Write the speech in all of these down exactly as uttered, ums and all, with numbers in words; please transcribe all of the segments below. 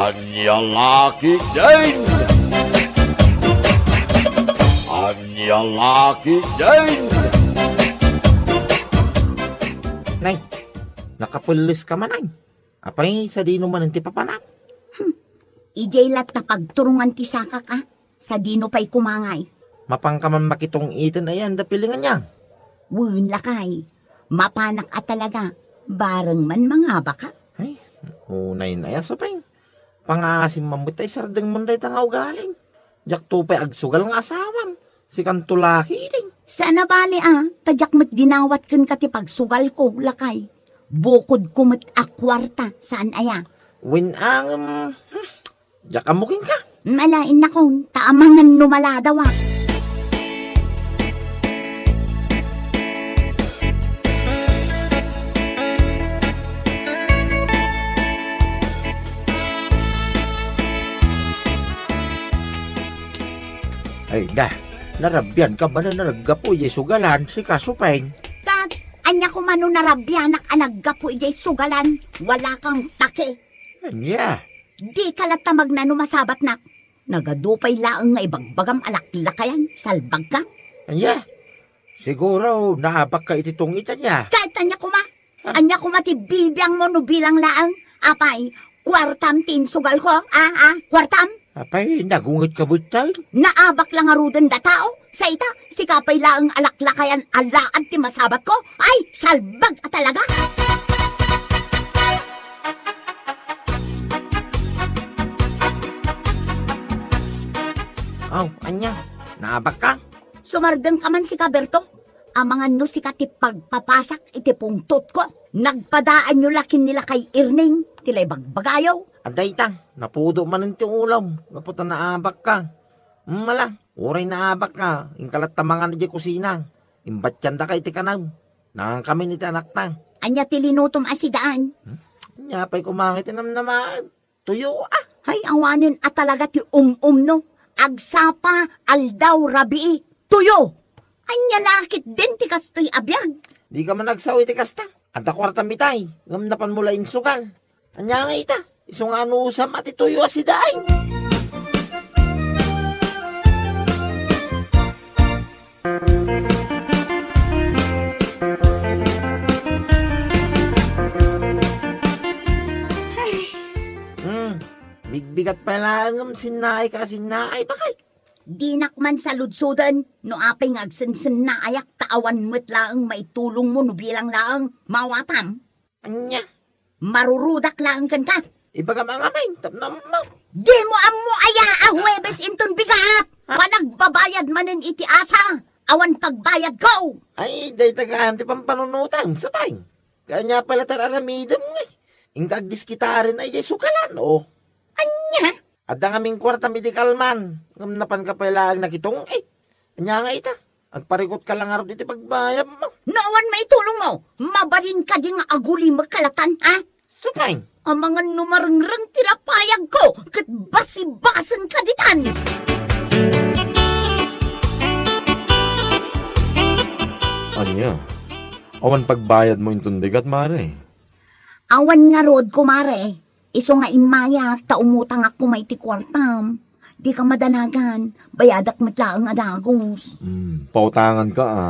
Ania la ketdin? Ania la ketdin? Nay, nakapelles ka man, ay? Apay, sadino manen ti papanam? Hmm. Idiay latta pagturongan ti sakak, a. Sadino pay kumangay? Mapanka man makitong-iten ayan da pilingan niya? Wen, lakay. Mapanak a talaga. Bareng man mangabaka. Ay, unay na ya, Supeng. Pangaasim man met tay sardengmon dayta nga ugalim. Diakto pay agsugal nga asawam. Sikanto la ketdin. Saan a bali, a, ta diak met dinawat kenka ti pagsugalko, lakay. Bukodko met a kuarta, saan aya? Wen, a, ngem, hmm, diak ammo kenka. Malain nakon, ta amangan no maladawak. Ay, da, narabian ka man a naggapu iti sugalan, sika, Supeng? Kat, ania koma no narabianak a naggapu iti sugalan, wala kang pake. Ania? Dika latta magnano masabatnak. Nagadu pay laeng nga ibagbagam a laklakayan, salbagka. Ania? Siguro, naabakka iti tungit, ania? Ket ania koma? Ah. Ania koma ti bibiangmo no bilang laeng? Apay, kuartam ti insugalko? A, a, kuartam? Apay, nagunget ka buttay? Naabak la ngaruden da tao? Sa ita, sika pay laeng a laklakayan a laad ti masabatko? Ay, salbag a talaga! Aw, ania? Naabakka? Sumardengka man sika, Berto. Amangan no sika ti pagpapasak iti pungtotko. Nagpadaanyo la ken ni Lakay Erning ti la ibagbagayo. Adda ita, napudo manen ti ulom gapu ta naabakka. Mala, uray naabakka, inka latta mangan idiay kusina. Imbatiandaka iti kanaw. Nangankamin iti anakta. Ania ti linutom a sidaan? Hmm? Ania pay koma nga iti namnamaen? Tuyo, a. Hay, awanen a talaga ti um-um no. Agsapa, aldaw, rabii, tuyo. Ania la ketdin ti kastoy a biag? Dika man agsao iti kasta. Adda kuartam itay, ngem napanmo la insugal. Ania nga ita? Isu nga anusam a ti tuyo a sidaan. Ay. Hmm, bigbigat pay laeng ngem sinnaayka a sinnaay, bakay. Dinak man saludsoden no apay nga agsensennaayak ta awan met laeng maitulongmo no bilang laeng, mawatam. Ania? Marurudak laeng kenka. Ibagam a ngamin, tapno ammo. Dimo ammo aya a Huwebes inton bigat? Ha? Panagbabayad manen iti asa. Awan pagbayadko. Ay, dayta gayam ti pampanunotam, Supeng. Ania pay la ti ar-aramidem, eh. Inka agdiskitaren ay jay sugalan, o. Ania? Adda ngamin kuartam iti kalman, ngem napanka pay laeng nakitong-it. Ania nga ita? Agparikutka la ngarud iti pagbayadmo. No awan maitulongmo, mabalin kadi nga agulimek kalatan, a? Supeng. Amangan no marengreng ti lapayagko ket basibasenka ditan. Ania? Awan pagbayadmo inton bigat, mare? Awan ngarud, kumare. Isu nga immayak ta umutangak koma iti kuartam. Dika madanagan, bayadak met laeng a dagus. Hmm, pautanganka a,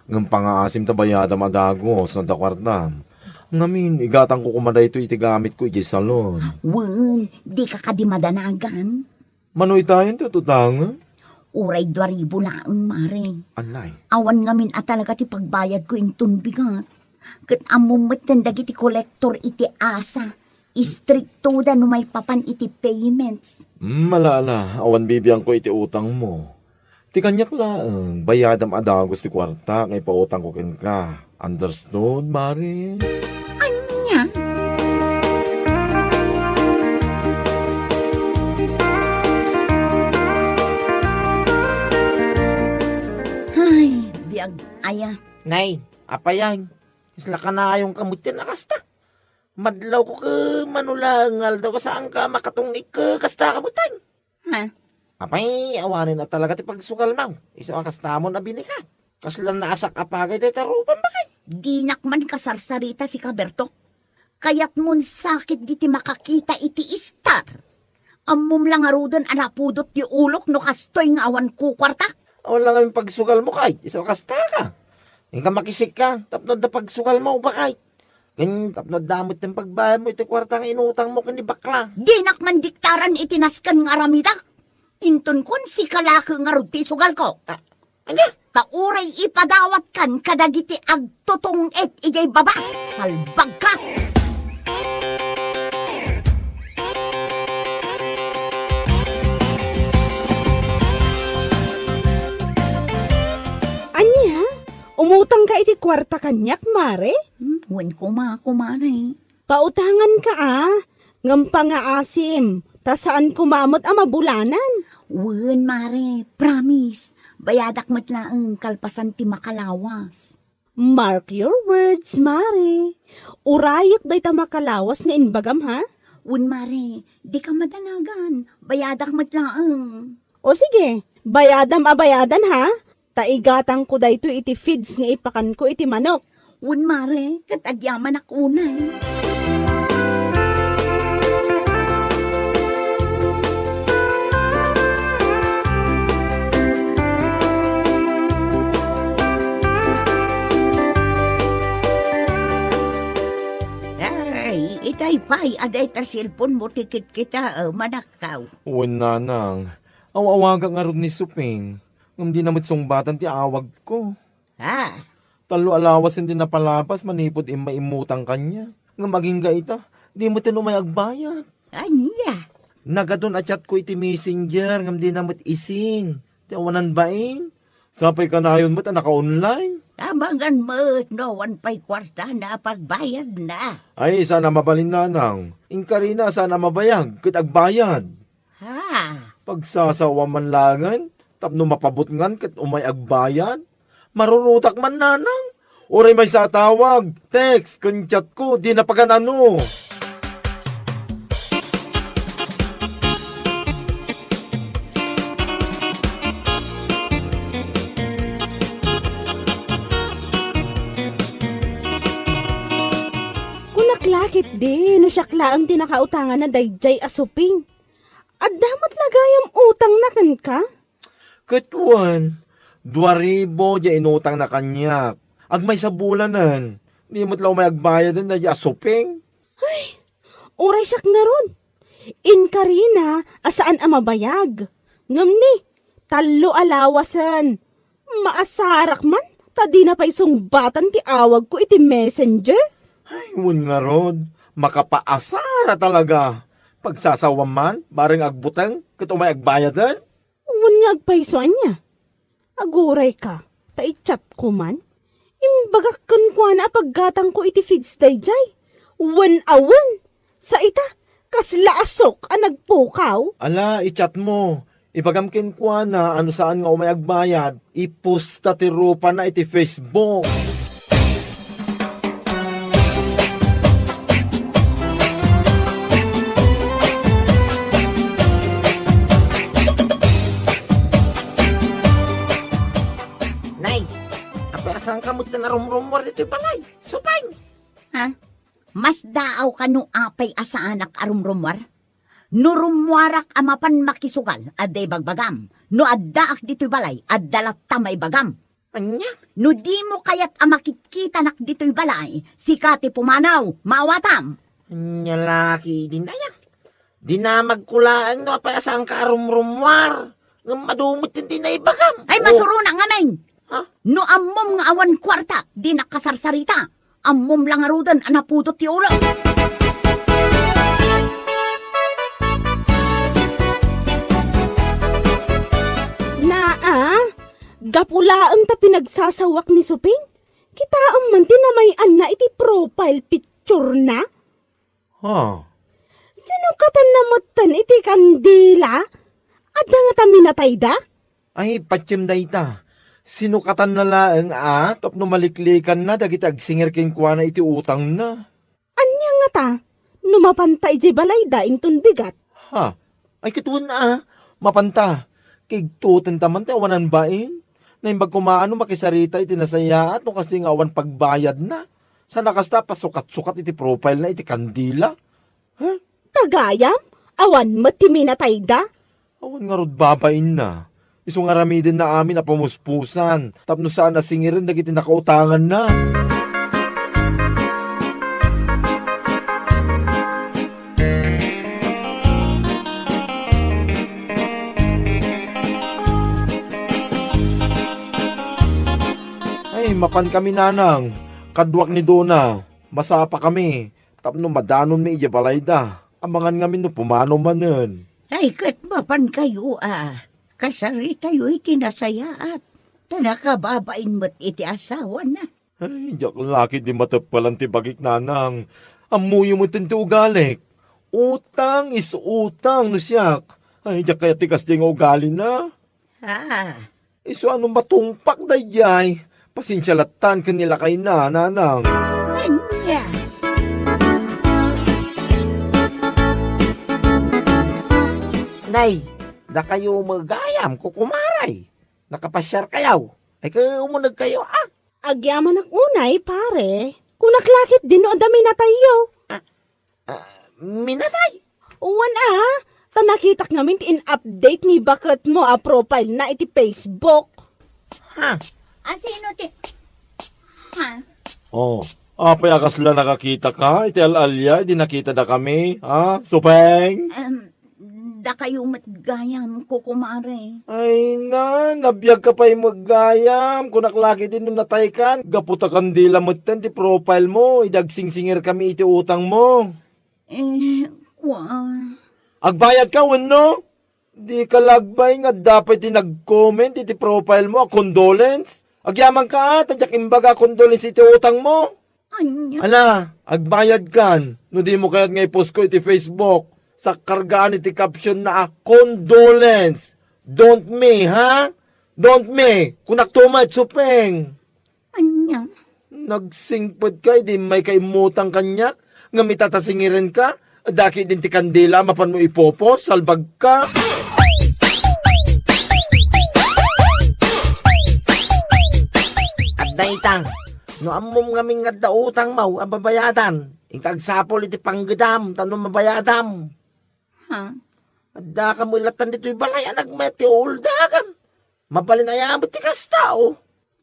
ngem pangaasim ta bayadam a dagus no adda kuartam. Ngamin, igatangko koma daytoy iti gamitko idiay salon. Wen, dika kadi madanagan? Mano itayen ti utangen? Uray dua ribu laeng, mare. Anay. Awan ngamin a talaga ti pagbayadko inton bigat. Ket ammom met ken dagiti kolektor iti asa. Istriktoda no maipapan iti payments. Hmm, ala, ala, awan bibiangko iti utangmo. Ti kaniak laeng, bayadam a dagus ti kuarta nga ipautangko kenka. Understood, mare? Ania? Ay, biag aya. Nay, apay, ay. Kasla kanayonka met ti nakasta. Madlawko ket mano laeng nga aldaw a saanka a makatong-it ket kasta ka met, ay. Ha? Apay, awanen a talaga ti pagsugalmo. Isu a kastamon a binikat. Kasla naasak a pagay dayta rupam, bakay. Dinak man kasarsarita, sika, Berto. Kayatmon sakit diti makakita iti istar. Ammom la ngaruden a napudot ti ulok no kastoy nga awan kukuartak. Awan la ngamin pagsugalmo, kay isu a kasta ka. Inka makisikka, tapno adda pagsugalmo, bakay. Ken tapno adda met ti pagbayadmo iti kuarta nga inutangmo ken ni bakla. Dinak mandiktaran iti nasken nga aramidak. Inton kuan, sika la ket ngarud ti isugalko. Ah, ania? Ta uray ipadawatkan kadagiti agtutong-it idiay baba. Salbagka! Ania? Umutangka iti kuarta kaniak, Mare? Hmm, wen koma, kumare. Pautanganka, a, ngem pangaasim, ta saan koma met a mabulanan. Wen, Mare, promise. Bayadak met laeng kalpasan ti makalawas. Mark your words, Mare. Urayek dayta makalawas nga imbagam, ha? Wen, Mare, dika madanagan. Bayadak met laeng. O sige, bayadam a bayadan, ha? Ta igatangko daytoy iti feeds nga ipakanko iti manok. Wen, Mare, ket agyamanak unay. Ay, itay pay a dayta cellphone mo ti kitkita, eh, manakkaw. Wen, nanang. Aw-awagak ngarud ni Suping. Ngem dina met sungbatan ti awagko. Ha? Tallo a lawasen ti napalabas manipud immay immutang kaniak. Ngem agingga ita, di met umay agbayad. Ania? Nagadun a chatko iti Messenger ngem dina met ising. Ti awanan bain. Sapay kanayon met a naka-online. Amangan met no awan pay kuartana a pagbayadna. Ay, saan a mabalin, nanang. Inkarina, saan a mabayag ket agbayad. Ha? Pagsasawa man laengen tapno mapabutngan ket umay agbayad? Marurutak man, nanang. Uray maysa a tawag, text, ken chatko, dina pagan-ano. Kunak la ketdi no siak laeng ti nakautanganna daydiay a Suping. Adda met la gayam utangna kenka? Ket wen, dua ribu diay inutangna kaniak. Agmaysa bulanen, di met la umay agbayaden daydiay a Suping. Ay, uray siak ngarud. Inkarina a saan a mabayag. Ngem ni, tallo a lawasen. Maasarak man, ta dina pay sungbatan ti awagko iti Messenger. Ay, wen ngarud, makapaasar a talaga. Pagsasawa man, bareng agbuteng, ket umay agbayaden? Wen nga agpayso ania? Agurayka, ta i-chatko man. Imbagak kenkuana a paggatangko iti feeds daydiay. Wen a wen! Sa ita, kasla a sok a nagpukaw. Ala, i-chatmo. Ibagam kenkuana a no saan nga umay agbayad, iposta ti rupana iti Facebook. Nay, apay a saanka met a narumrumuar ditoy balay? Suping! Ha? Masdaawka no apay a saanak a rumrumuar? No rummuarak a mapan makisugal, adda ibagbagam. No addaak ditoy balay, adda latta maibagam. Ania? No dimo kayat a makitkitanak ditoy balay, sika ti pumanaw, maawatam. Ania la ketdin aya? Dinamagko laeng no apay a saanka a rumrumuar. Ngem adu met ti naibagam. Ay, oh, masuronak ngamin! Ha? No ammom nga awan kuarta, dinak kasarsarita. Ammom la ngaruden a napudot ti ulo. Naa, gapu laeng ta pinagsasawak ni Suping, kitaem man ti namay-anna iti profile picture-na. Ha? Sinukatanna metten iti kandila? Adda ngata minatayda? Ay, patiem dayta. Sinukatanna laeng a tapno maliklikanna dagiti agsinger kenkuana iti utangna. Ania ngata? No mapanta idiay balayda inton bigat? Ha? Ay, ket wen a, mapanta. Kigtutenta man ti awanan bain. Naimbag koma no makisarita iti nasayaat no kasdi nga awan pagbayadna. Saan a kasta, pasukat-sukat iti profile-na iti kandila. Ha? Ta gayam, Awan met ti minatayda? Awan ngarud babainna. Isu nga aramidenna amin a pamuspusan tapno saan a singiren dagiti nakautanganna. Ay, mapan kami, nanang. Kaduak ni Dona. Masapa kami tapno madanonmi idiay balayda. Amangan ngamin no pumano manen. Ay, ket mapan kayo a. Kasaritayo iti nasayaat. Ta nakababain met iti asawana. Ay, diak la ketdi mateppelan ti bagik, nanang. Ammoyo met ti ugalik. Utang is utang no siak. Ay, diak kayat ti kasdiay nga ugalina. Ah. Isu a no matungpak daydiay, pasensia lattan ken ni lakayna, nanang. Ania? Nay, dakayo met gayam, kukumaray. Nakapasiarkayo. Ay, kumunegkayo, a? Agyamanak unay, pare. Kunak la ketdi no adda minatayyo. Ah, ah, minatay? Wen a, ta nakitak ngamin ti in-update ni baketmo a profile na iti Facebook. Ha? A, sino ti, ha? Oh, apay a kasla nakakitaka iti al-alia idi nakitada kami, ha? Supeng? Em, Dakayo met gayam, kukumare. Ay na, nabiagka pay met gayam. Kunak la ketdi no nataykan. Gapu ta kandila metten ti profile mo, idi agsingsingirkami iti utangmo. Eh, kua. Agbayadka wenno? Dika la agbain nga adda pay ti nag-comment iti profile mo a condolence. Agyamanka, a, ta diak imbaga a condolence iti utangmo. Ania? Ala, agbayadkan no dimo kayat nga i-post ko iti Facebook. Sakkargaan iti caption na a condolence. Don't me, ha? Don't me. Kunakto met, Supeng. Ania? Nagsingpet ka, idi immayka immutang kaniak, ngem ita ta singirenka, adda ketdin ti kandila a mapanmo i-post, salbagka. Adda ita, no ammom ngamin nga adda utangmo a babayadan, inka agsapul iti panggedam tapno mabayadam. Ha? Addaka met lattan ditoy balay a nagmayat ti uuldagam. Mabalin aya met ti kasta, o?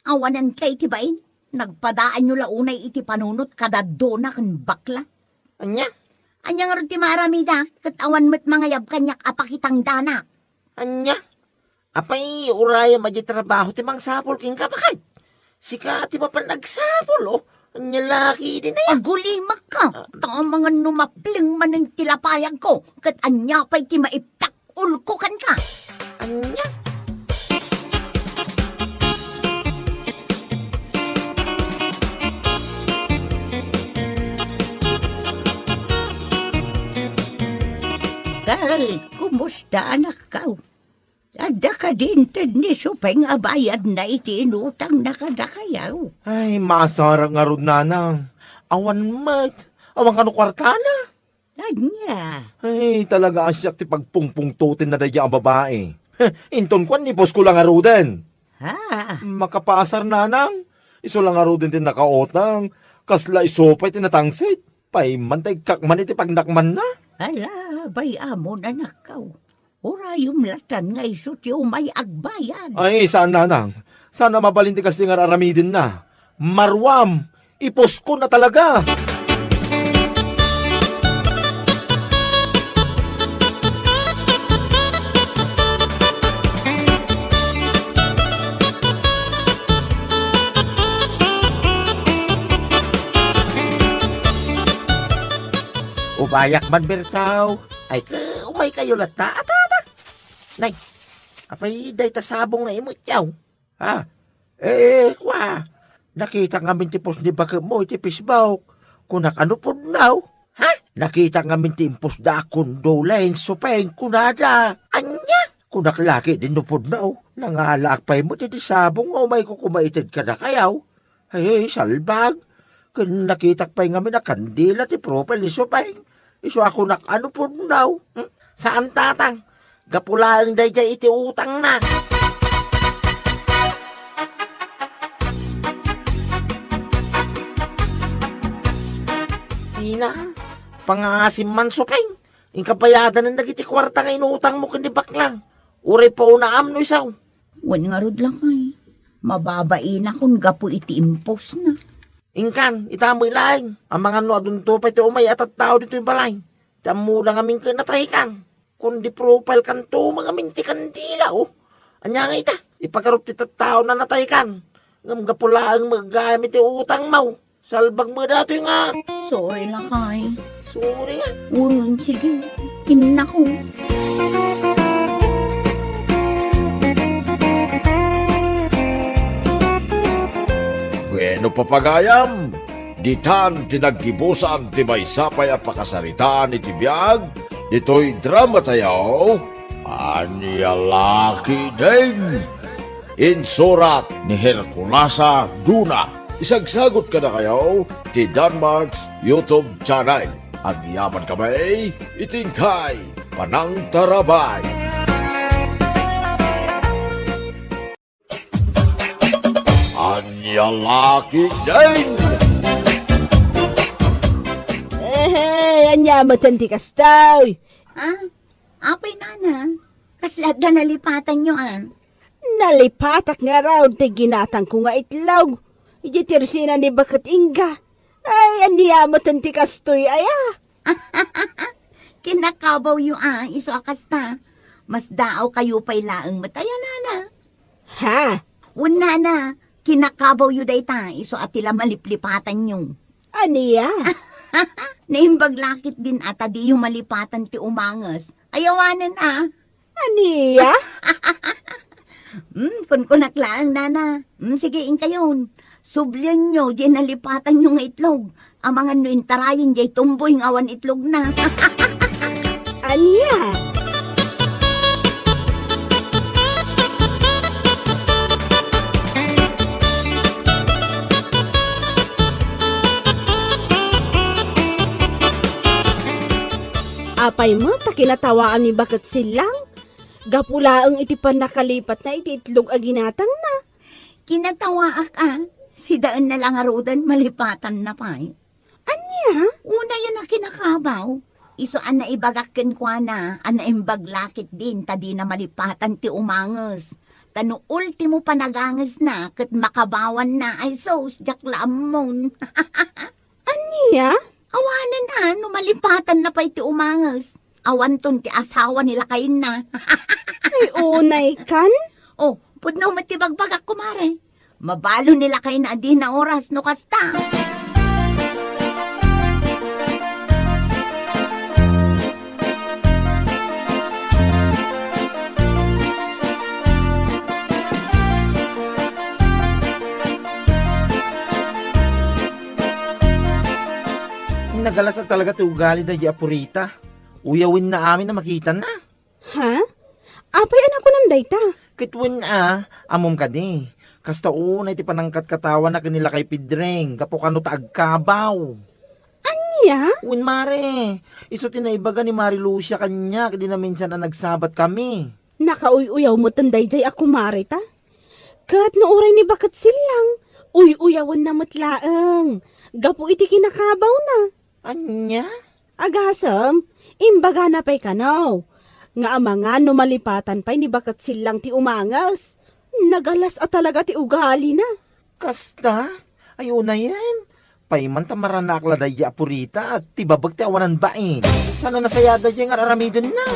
Awanen kay ti bain, nagpadaanyo la unay iti panunot kada Dona ken bakla. Ania? Ania ngarud ti maaramida, ket awan met mangayab kaniak a pakitangdanak. Ania? Apay, urayem a diay trabaho ti mangsapul kenka, baket? Sika ti mapan agsapul, o? Ania la ketdin aya? Agulimakka, ta amangan no mapleng manen ti lapayagko, ket ania pay ti maiplak-ulko kenka? Ania? Kel, kumusta, anakko? Adda kadi inted ni Supeng a bayadna iti inutangna kadakayo? Ay, maasara ngarud, nanang. Awan met. Awan kano kuartana. Ania? Ay, talaga a siak ti pagpungpungtotenna daydiay a babai. Inton kuan, i-post ko la ngaruden. Ha? Makapaasar, nanang. Isu la ngaruden ti nakautang. Kasla isu pay ti natangsit. Pay man ta ikkak man iti pagnakmanna. Ala, bay-amon, anakko. Urayem lattan nga isu ti umay agbayad. Ay, saan, nanang. Saan a mabalin ti kasdi nga ar-aramidenna. Maruam, i-post ko na talaga. Ubayak man, Bertaw. Ay, ka, umaykayo latta. Ata, ata. Nay, apay dayta sabong nga imutyaw? Ha? Eh, kua, nakitak ngamin ti post ni baketmo iti Facebook. Kunak a no pudno. Ha? Nakitak ngamin ti impostda a condolence, Supeng, kunada. Ania? Kunak la ketdin no pudno. Nangalaak pay met iti sabong nga umayko koma ited kadakayo. Ay, salbag. Ken nakitak pay ngamin a kandila ti profile ni Supeng. Isu a kunak a no pudno. Hmm? Saan, tatang. Gapu laeng daydiay iti utangna. Ina, pangaasim man, Supeng. Inka bayadanen dagiti kuarta nga inutangmo ken ni baklang. Uray paunam no isu. Wen ngarud, lakay. Mababainakon gapu iti impusna. Inkan, ita met laeng, amangan no adunto pay ti umay a tattao ditoy balay. Ti ammona ngamin ken nataykan. Kundi profile kanto mangamin ti kandila, oh. Ania nga ita, ipagarup ti tattao na nataykan. Ngem gapu laeng met gayam iti utangmo. Salbag met datoy nga. Sorry, lakay. Sorry nga. Wen, sige. Innako. Bueno, papagayam, ditan ti naggibusan ti maysa pay a pakasaritaan iti biag ditoy drama tayo, Ania la ketdin. Insurat ni Herculasa Duna. Isagsagut kadakayo ti Danmark's YouTube channel. Agyaman kami iti inkay panangtarabay. Ania la ketdin. Ehe, ania met ti kastoy? Ah, apay, nana? Kasla adda nalipatanyo, ah? Nalipatak ngarud ti ginatangko nga itlog. Iti tersina ni Baket Inga. Ay, ania met ti kastoy aya? Kinakabawyo a, isu a kasta. Masdaawkayo pay laeng met aya, nana? Ha? Wen, nana, kinakabawyo dayta, isu a ti la maliplipatanyo. Ania? Naimbag la ketdin a ta diyo malipatan ti umanges. Ay awanen a. Ania? Hmm, kunkunak laeng, nana. Hmm, sige, inkayon. Sublienyo diay nalipatanyo nga itlog. Amangan no intarayen diay tumboy nga awan itlogna. Ania? Apay met ta kinatawaam ni Baket Sillang? Gapu laeng iti pannakalipatna iti itlog a ginatangna. Kinatawaak a, sidaenna la ngaruden malipatanna pay. Ania? Unayen a kinakabaw, isu a naibagak kenkuana a naimbag la ketdin ta dina malipatan ti umanges. Ta no ultimo panagangesna ket makabawanna, ay sus, diak la ammon. Ania? Awanen a, no malipatanna pay ti umanges. Awanton ti asawa ni lakayenna. Ay, unay kan? Oh, pudno met ti bagbagak, kumare. Mabalo ni lakayenna a dina oras no kasta. Nagalas a talaga ti ugali daydi a Purita. Uyawenna amin a makitana. Ha? Apay a nakunam dayta? Ket wen a, ammom kadi. Kasta unay ti panangkatkatawana ken ni lakay Pedreng gapu kano ta agkabaw. Ania? Wen, mare, isu ti naibaga ni Mari Lucia kaniak idi naminsan a nagsabat kami. Nakauy-uyaw metten daydiay a kumareta. Ket no uray ni Baket Sillang, uy-uyawenna met laeng gapu iti kinakabawna. Ania? Agasem, imbagana pay kano nga amangan no malipatan pay ni Baket Sillang ti umanges. Nagalas a talaga ti ugalina. Kasta? Ay, unayen. Pay man ta maranaak la daydi a Purita, ti babag ti awanan bain. Saan a nasaya daydi nga ar-aramidenna?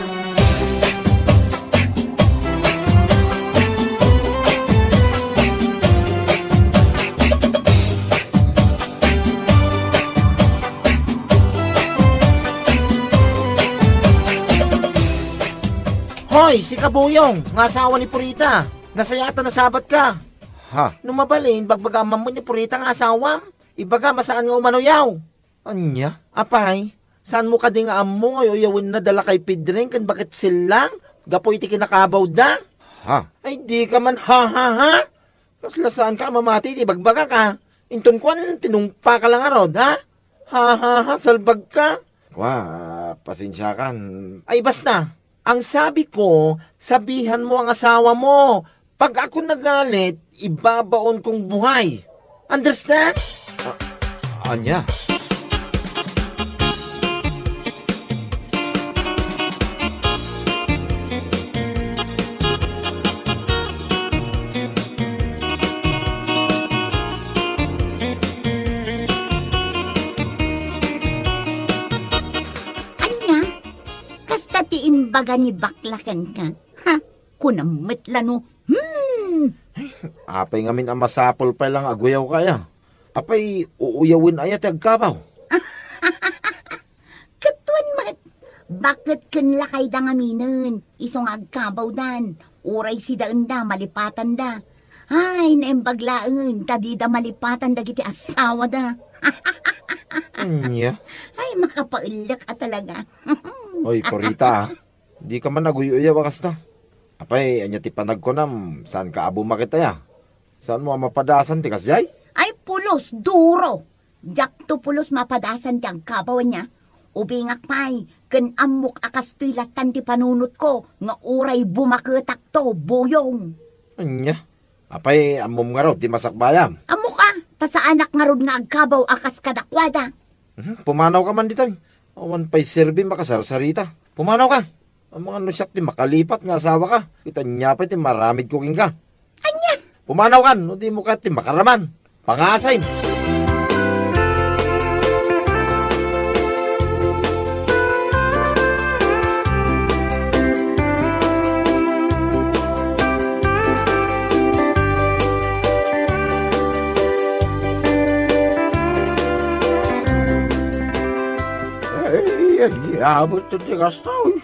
Hoy, sika Buyong, nga asawa ni Purita. Nasaya ta nasabat ka. Ha? No mabalin, bagbagam man ni Purita nga asawam. Ibaga, masaan nga umanoyaw. Ania? Apay, saanmo kadi nga ammo nga uyawenna da lakay Pedreng ken Baket Sillang gapu iti kinakabawda? Ha? Ay, di ka man ha, ha, ha? Kasla saanka a mamati iti bagbagak a. Inton kuan, tinungpa ka la ngarud, ha? Ha, ha, ha, salbag ka. Kua, pasensiakan. Ay, basta. Ang sabi ko, sabihan mo ang asawa mo. Pag ako nagalit, ibabaon kong buhay. Understand? A-, ania? Imbaga ni bakla kenka. Ha? Kunam met la no, hmm! Apay ngamin a masapul pay la nga aguyawka aya? Apay, uuyawen aya ti agkabaw? Ket wen met, baket ken lakayda ngaminen, isu nga agkabawdan, uray sidaenda, malipatanda. Ay, naimbag laengen ta dida malipatan dagiti asawada. Ania? Ay, makapaellek a talaga. Oy, Purita, ah. Dika man aguy-uyaw a kasta. Apay, ania ti panagkunam, saanka a bumaket aya? Saanmo a mapadasan ti kasdiay? Ay, pulos, duro! Diakto pulos mapadasan ti agkabaw ania. Ubingak pay, ken ammok a kastoy lattan ti panunotko nga uray bumaketakto, buyong. Ania? Apay, ammom ngarud ti masakbayam? Ammok a, ta saanak ngarud nga agkabaw a kas kadakuada. Mhm, pumanawka man ditoy. Awan pay serbim a kasarsarita. Pumanawka. Amangan no siak ti makalipat nga asawaka, ket ania pay ti maaramidko kenka? Ania? Pumanawkan, no dimo kayat ti makaraman. Pangasim! Ay, ania met ti kasta, uy.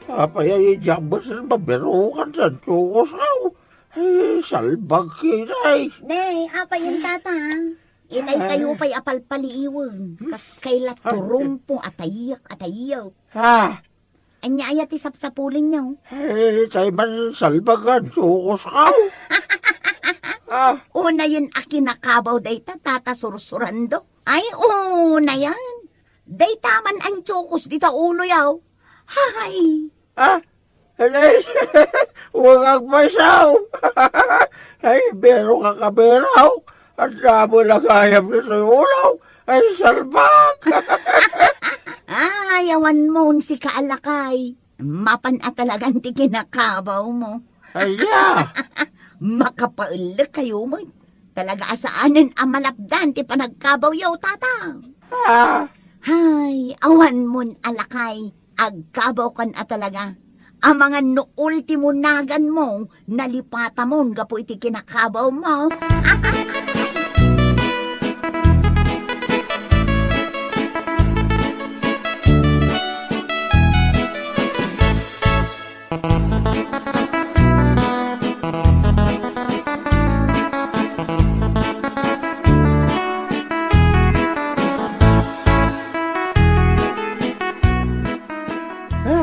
Apay a diak met mabirukan ti antiokos, aw? Ay, salbag kitay. Ne, apay yen, tata? Itay kayo pay a palpaliiwen. Kas kay la turumpo a tayek, a tayek. Ha? Ania aya ti sapsapulenyo? Ay, tay man salbag nga antiokos, aw? Ah. Unayen a kinakabaw dayta, tata Sursurando. Ay, unayen. Dayta man antiokos dita uloyo. Hay! Ah? Ay, wen agmaysaw. Ay, bero ka, kabero. Ang damo na gayam ni Suyulaw. Ay, salbak. Ay, awan mo, sika a lakay. Mapan a talagan ti kinakabaw mo. Aya? Makapaellek kayo met. Talaga a saanen a malapdan ti panagkabawyo, tata. Ah. Hay, awan mon a lakay, agkabawkan a talaga. Amangan no ultimo naganmo, nalipatamon gapu iti kinakabaw mo.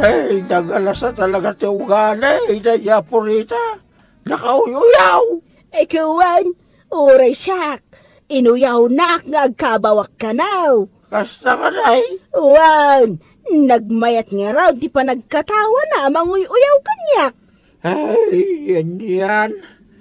Ay, nagalasa talaga ti ugali, ida, Apo Rita. Nakauy-uyaw. Ikaw, wen, uray siak, inuyawnak nga agkabawak kano. Kasta kadi? Wen, nagmayat ngarud ti panagkatawana a manguy-uyaw kaniak. Ay, yan, yan.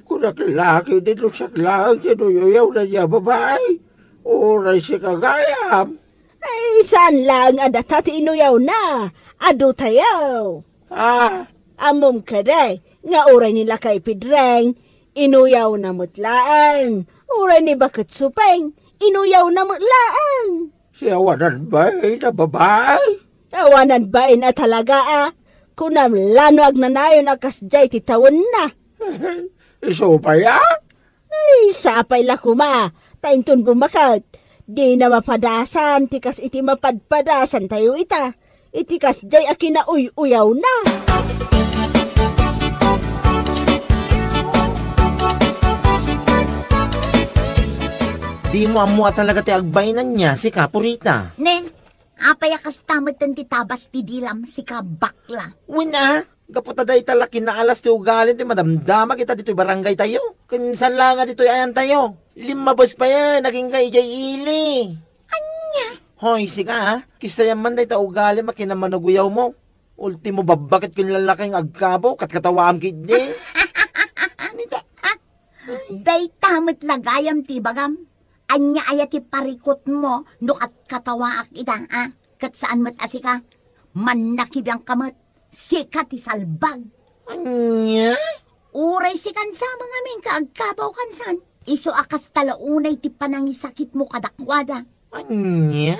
Kunak laki dito siak laeng ti inuy-uyaw na diay babai. Uray sika gayam. Ay, saan laeng a data ti inuyawna? Adu tayo. Ah. Ammom kadi nga uray ni Lakay Pedreng, inuyawna met laeng. Uray ni Baket Supeng, inuyawna met laeng. Siya awanan bain a babai? Awanan bain a talaga a. Kunam la no agnanayon a kasdiay ti tawenna. Isu pay a? Ay, sapay la koma, ta inton bumaket, dina mapadasan ti kas iti mapadpadasantayo ita, iti kasdiay a kinauy-uyawna. Dimo ammo a talaga ti agbainanna, sika, Purita. Ne, apay a kasta metten ti tabas ti dilam, sika, bakla? Wen a, gapu ta dayta la kinaalas ti ugali ti madamdama kita ditoy barangaytayo. Ken saan la nga ditoy ayantayo. Limmabes payen, agingga idiay ili. Ania? Hoy, sika, ha? Kisayam man dayta ugalim a kinamanaguyawmo. Ultimo, babbaket ken lalaki nga agkabaw, katkatawaam ketdi. Nita. Dayta met la gayam ti ibagam. Ania aya ti parikutmo no katkatawaak ida, a? Ket saan met a sika? Mannakibiangka met. Sika ti salbag. Ania? Uray sikan sa mangamin ka agkabaw kansan. Isu a kasta la unay ti panangisakitmo kadakuada. Ania?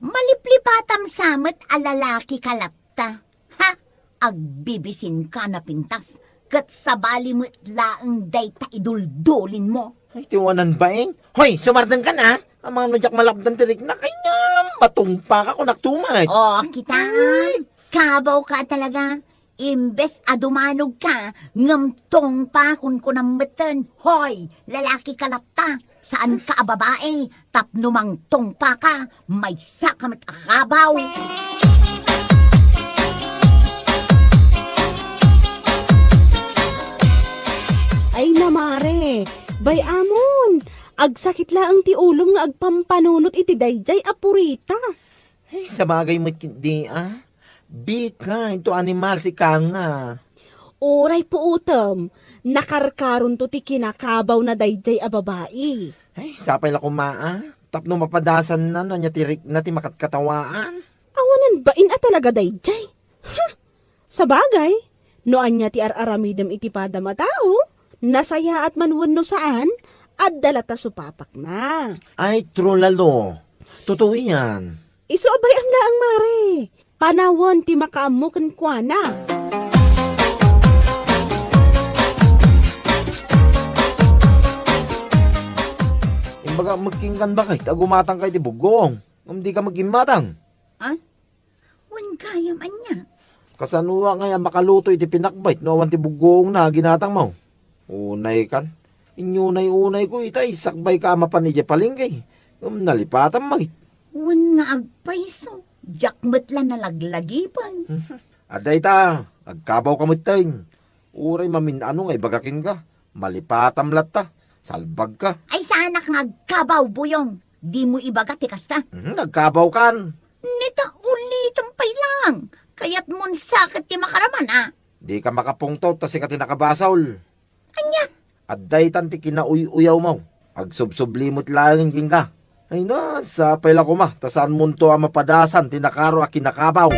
Maliplipatam sa met a lalaki ka latta. Ha? Agbibisinka napintas, ket sabali met laeng dayta iduldulinmo. Ay, ti wanan baing. Hoy, sumardengkan, a! Amangan no diak malapdan ti riknak, ay, ngem matungpaka, kunak tumet. O, kita, a? Ay. Kabawka talaga. Imbes a dumanogka, ngem tungpa, kunkunam metten. Hoy, lalakika latta. Saanka a babai, tapno mangtungpaka, maysaka met a kabaw. Ay, namare, bay-amon, agsakit laeng ti ulom nga agpampanunot iti daydiay a purita. Ay, sabagay met ketdi, a? Bika, into animal sika nga. Uray puutem, nakarkaronto ti kinakabawna daydiay a babai. Ay, sapay la koma, a? Tapno mapadasanna no ania ti rikna ti makatkatawaan. Awanan bain a talaga daydiay. Ha! Sabagay, no ania ti ar-aramidem iti padam a tao, nasayaat man wenno saan, adda latta supapakna. Ay, true, Lalo. Totoo yan. Isu a bay-am laeng, mare. Panawen ti makaammo kenkuana. Imbagak met kenka, baket, a gumatangka iti buggoong. Ngem dika met immatang. A? Wen gayam ania? Kasanoak ngay a makaluto iti pinakbet no awan ti buggoongna a ginatangmo? Unaykan. Inyunay-unayko ita, sakbayka a mapan idiay palengke. Ngem nalipatam met. Wen nga agpayso, diak met la nalaglagipen. Adda ita, agkabawka metten. Uray mamin-ano nga ibaga kenka, malipatam latta, salbagka. Ay, saanak nga agkabaw, Buyong. Dimo ibaga ti kasta. Mhm, agkabawkan. Nita, ulitem pay lang. Kayatmon saket ti makaraman, a? Dika makapungtot ta sika ti nakabasol. Ania? Adda itan ti kinauy-uyawmo. Agsubsubli met laeng kenka. Ay na, sapay la koma, ta saanmonto a mapadasan ti nakaro a kinakabaw.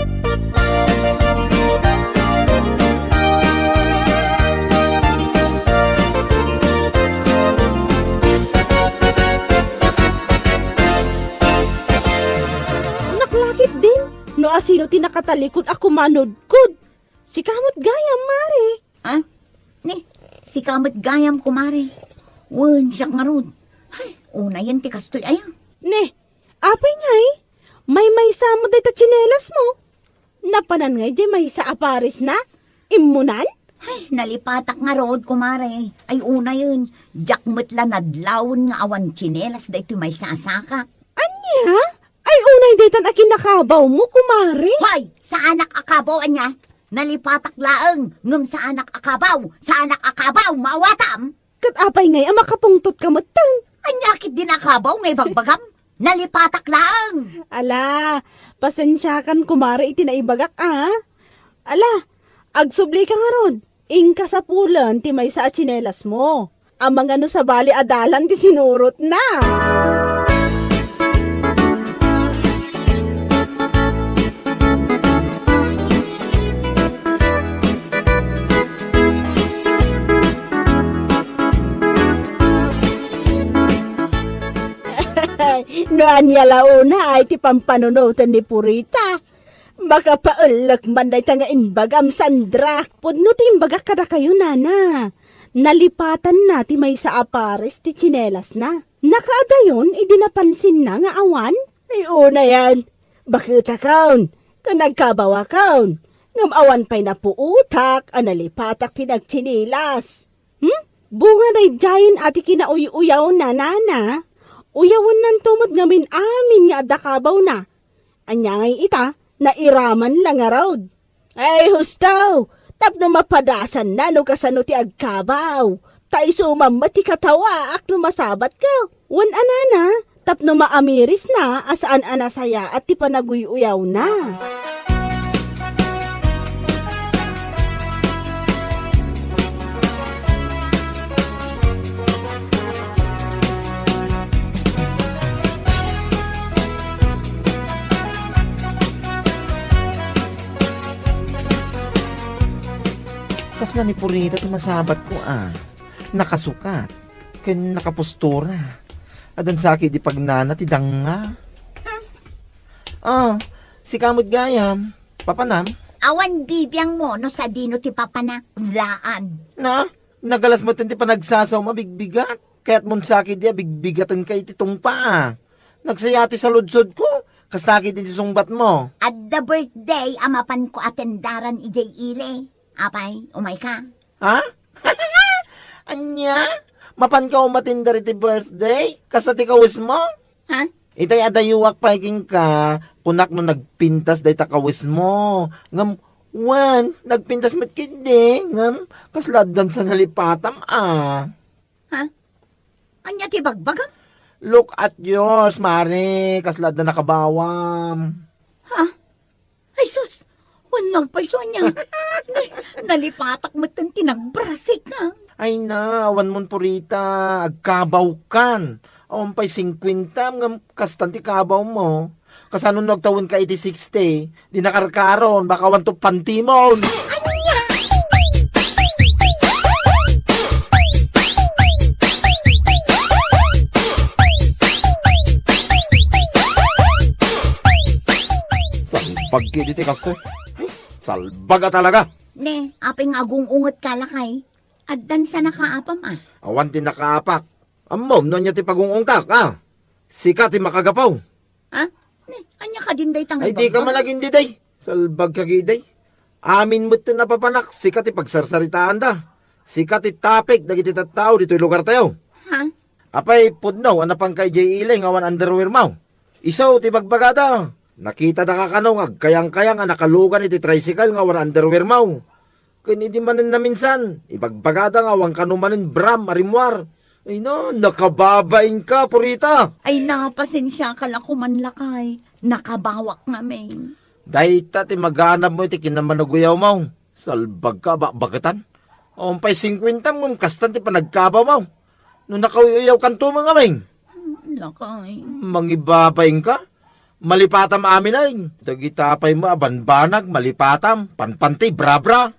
Naklakip din, no asino ti nakatalikod a kumanudkod. Sika met gayam, mare. A? Ne, sika met gayam, kumare. Wen, siak ngarud. Ay, unayen ti kastoy aya. Ne, apay ngay? Maymaysa met dayta tsinelasmo? Napanan ngay diay maysa a paresna? Immunan? Ay, nalipatak ngarud, kumare. Ay, unayen, diak met la nadlawen nga awan tsinelas daytoy maysa a sakak. Ania? Ay, unay daytan a kinakabawmo, kumare. Hoy! Saanak a kabaw, ania? Nalipatak laeng, ngem saanak a kabaw, saanak a kabaw, maawatam? Ket apay ngay a makapungtotka metten? Ania ketdin a kabaw nga ibagbagam? Nalipatak laeng. Ala, pasensiakan, kumare, iti naibagak, a. Ala, agsublika ngarud. Inka sapulen ti maysa a tsinelasmo. Amangan no sabali a dalan ti sinurotna. No ania la unay ti pampanunoten ni Purita. Makapaellek man dayta nga imbagam, Sandra. Pudno ti imbagak kadakayo, nana. Nalipatanna ti maysa a pares ti tsinelasna. Nakaadayon idi napansinna nga awan. Ay, unayen, baketakon, ken agkabawakon. Ngem awan pay napuotak a nalipatak ti nagtsinilas. Hmm? Bunga daydiayen a ti kinauy-uyawna, nana. Uyawennanto met ngamin amin nga adda kabawna. Ania ngay ita, nairaman la ngarud. Ay, husto! Tapno mapadasanna no kasano ti agkabaw. Ta isu man met ti katawaak no masabatka. Wen a nana, tapno maamirisna a saan a nasayaat ti panaguy-uyawna. Kasla ni Purita ti masabatko, a. Nakasukat ken nakapostura. Addan saki di pagnana ti danga. A, sika met gayam. Papanam? Awan bibiangmo no sadino ti papana, laan. Na, nagalas met ti panagsasawmo a bigbigat. Kayatmon sakit di a bigbigatenka iti tungpa. Nagsaya ti saludsodko, kasta ket iti sungbatmo. Adda birthday a mapanko a tendaran idiay ili. Apay, umayka? Ha? Ania? Mapanka umatindar iti birthday? Kasta ti kawesmo? Ha? Itay adayoak pay kenka, kunak no nagpintas dayta kawesmo. Ngem, wen, nagpintas met ketdi. Ngem, kasla addan sa nalipatam, a. Ha? Ania ti bagbagam? Look at yours, Mare. Kasla adda nakabawam. Ha? Ay, sus! Wen nagpayso ania? Nalipatak metten ti nagbrasik, ha? Ay na, awan mon purita, agkabawkan. Awan pay singkuentam ngem kastan ti kabawmo. Kasano no agtawenka iti sixty, di nakarkaron, baka awan to pantimon. Salbag kidi ti kastoy. Ay, salbag a talaga. Ne, apay nga agung-ungetka, lakay? Addan sa nakaapam, a? Awan ti nakaapak. Ammom no ania ti pagung-ungtak, a? Sika ti makagapu. Ha? Ne, ania kadin dayta nga Ay, dika ibagbag? Managin diday. Salbag ka giday. Amin met ti napapanak, sika ti pagsarsaritaanda. Sika ti topic dagiti tattao ditoy lugartayo. Ha? Apay, pudno a napanka idiay ili nga awan underwearmo. Isu ti bagbagada. Nakitada ka kano nga agkayangkayang a nakalugan iti tricycle nga awan underwearmo. Ken idi manen naminsan, ibagbagada nga awan kano manen bram a rimmuar. Ay na, nakababainka, purita! Ay na, pasensiaka la koman, lakay. Nakabawak ngamin. Dayta ti maganabmo iti kinammanaguyawmo. Salbagka a bakbaketan. Awan pay singkuentam ngem kastan ti panagkabawmo. No nakauyuyawkanto met ngamin. Lakay. Mangibabainka? Malipatam amin ay. Dagita pay met a banbanag, malipatam, panpanti, brabra.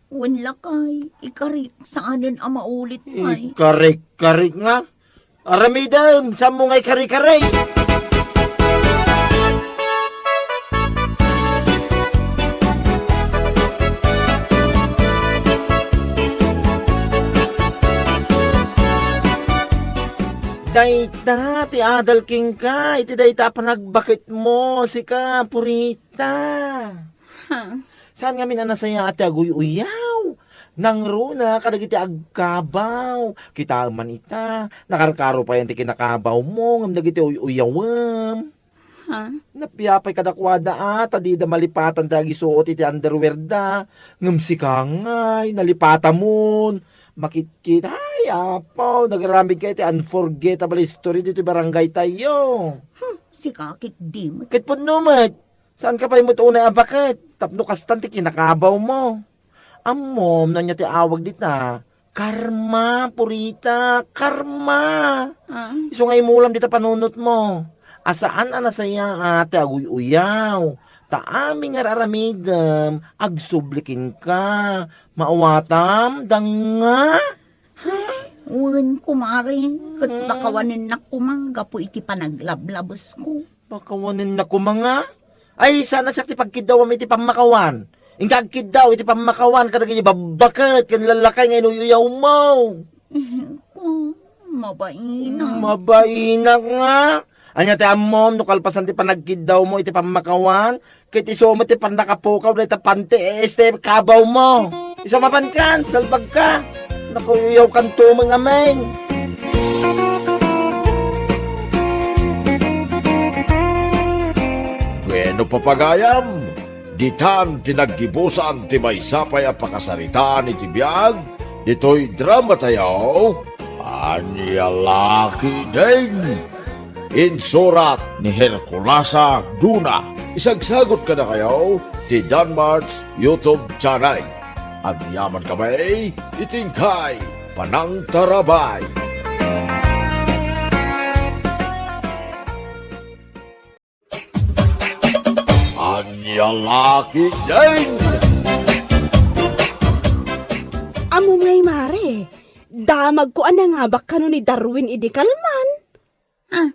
Wen lakay, ikarik, saanen a maulit pay. Ikarik-karik nga. Aramidem, sammo nga ikari-kari. Dayta ti adal kenka, iti dayta a panagbaketmo, sika, purita. Ha? Saan ngamin a nasayaat ti aguy-uyaw? Nangruna kadagiti agkabaw. Kitaem man ita, nakarkaro payen ti kinakabawmo ngem dagiti uy-uyawem. Ha? Nappiapay kadakuada a, ta dida malipatan ti agisuot iti underwear da. Ngem sika ngay, nalipatamon. Makitkit, ay, apo, nagaramidka iti unforgettable history ditoy barangay tayo. Hmm, sika ket di met. Ket pudno met. Saanka pay met unay a baket tapno kastan ti kinakabawmo. Ammom no ania ti awag dita? Karma, purita, karma. Ah. Isu nga imulam dita panunotmo. A saan a nasayaat ti aguy-uyaw. Ta amin nga ar-aramidem, agsubli kenka. Maawatam, danga? Wen, kumare, ket Hmm. pakawanennak koma gapu iti panaglablabesko. Pakawanennak koma nga? Ay, saan a siak ti pagkiddawam iti pammakawan. Inka agkiddaw iti pammakawan kadagiti babbaket ken lallakay nga inuyuyawmo. Eh, ko, mabainak. Mabainak nga. Ania ti ammom no kalpasan ti panagkiddawmo iti pammakawan, ket isu met ti pannakapukaw dayta panti, eh, este kabawmo. Isu mapankan, salbagka. Nakuyuyawkanto met ngamin. Bueno, papagayam, ditan ti naggibusan ti maysa pay a pakasaritaan iti biag ditoy dramatayo, Ania La Ketdin. Insurat ni Herculasa Duna. Isagsagut kadakayo ti Danmart's YouTube channel. Agyaman kami iti inkay panangtarabay. Ania La Ketdin! Ammom ngay, mare, damagko a nangabak kano ni Darwin idi kalman. Ah,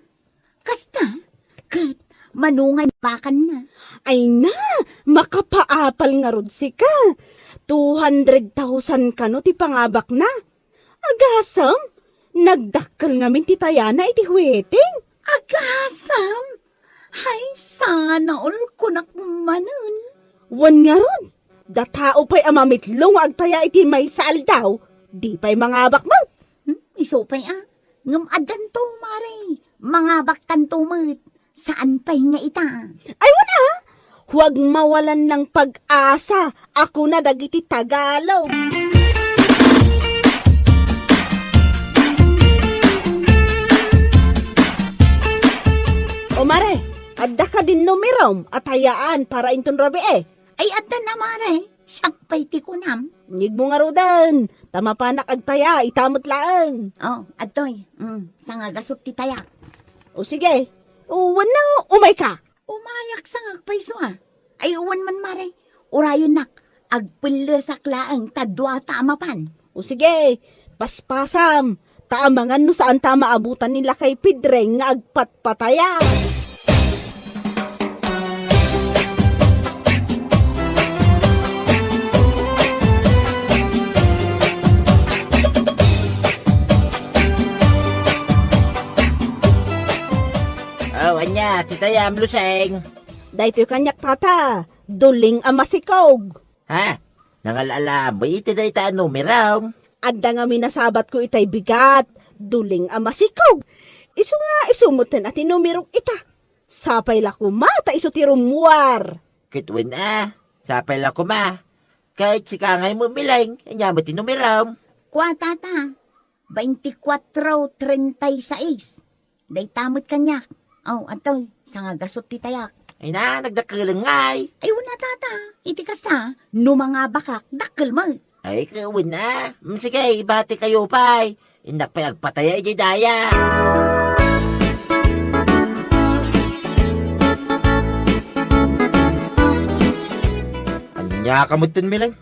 kasta? Ket Mano nga bakanna? Ay na, makapaapal ngarud sika. Two hundred thousand kano ti pangabakna. Agasem, nagdakkel ngamin ti tayana iti huweting. Agasem? Hay, sana all kunak manen. Wen ngarud, da tao pay a mamitlo nga agtaya iti maysa aldaw, di pay mangabak met. Hmm, isu pay a. Ngem addanto, mare. Mangabaktanto met. Saan pay nga ita? Ay, wen a! Huwag mawalan ng pag-asa, ako na dagiti Tagalog. O mare, adda kadin numerom a tayaan para inton rabii? Ay, adda na, mare. Siak pay ti kunam. Nigmo ngaruden, ta mapanak agtaya, ita met laeng. Oh, adtoy. Mm, sangagasut ti tayak. O sige. O, wenno, umay ka. Umayak sangak pay isu a. Ay, wen man, mare. Urayennak, agpellesak laeng ta dua ta a mapan. O sige, paspasam, ta amangan no saan ta maabutan ni Lakay Pedring nga agpatpataya. Aw, ania, ti tayam, Luseng? Daytoy kaniak, tata, duling a masikog. Ha? Nangal-alam mo iti dayta a numerom? Adda ngamin a sabatko itay bigat, duling a masikog. Isu nga, isu metten a ti numerok ita. Sapay la koma ta isu ti rummuar. Ket wen a, sapay la koma. Ket sika ngay met, Mileng, ania met ti numerom? Kua, tata, veinticuatro treinta y seis. Dayta met kaniak. Aw, adtoy, sangagasut ti tayak. Ay na, nagdakkel ngay. Ay, wen a, tata. Iti kasta, no mangabakak, dakkel met. Ay, ket wen a. Mm, sige, ibatikayo pay. Innak pay agpataya idiay daya. Ania ka metten, Mileng?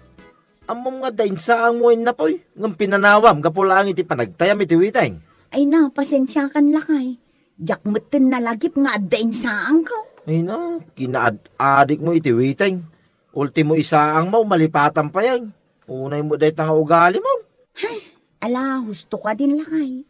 Ammom nga adda insaangmo innapoy, ngem pinanawam gapu laeng iti panagtayam iti witeng. Ay na, pasensiakan, lakay. Diak metten nalagip nga adda insaangko. Ay na, kinaad-adikmo iti witeng. Ultimo isaangmo, malipatan pay. Unay met dayta nga ugalimo. Hay, ala, husto ka din, lakay.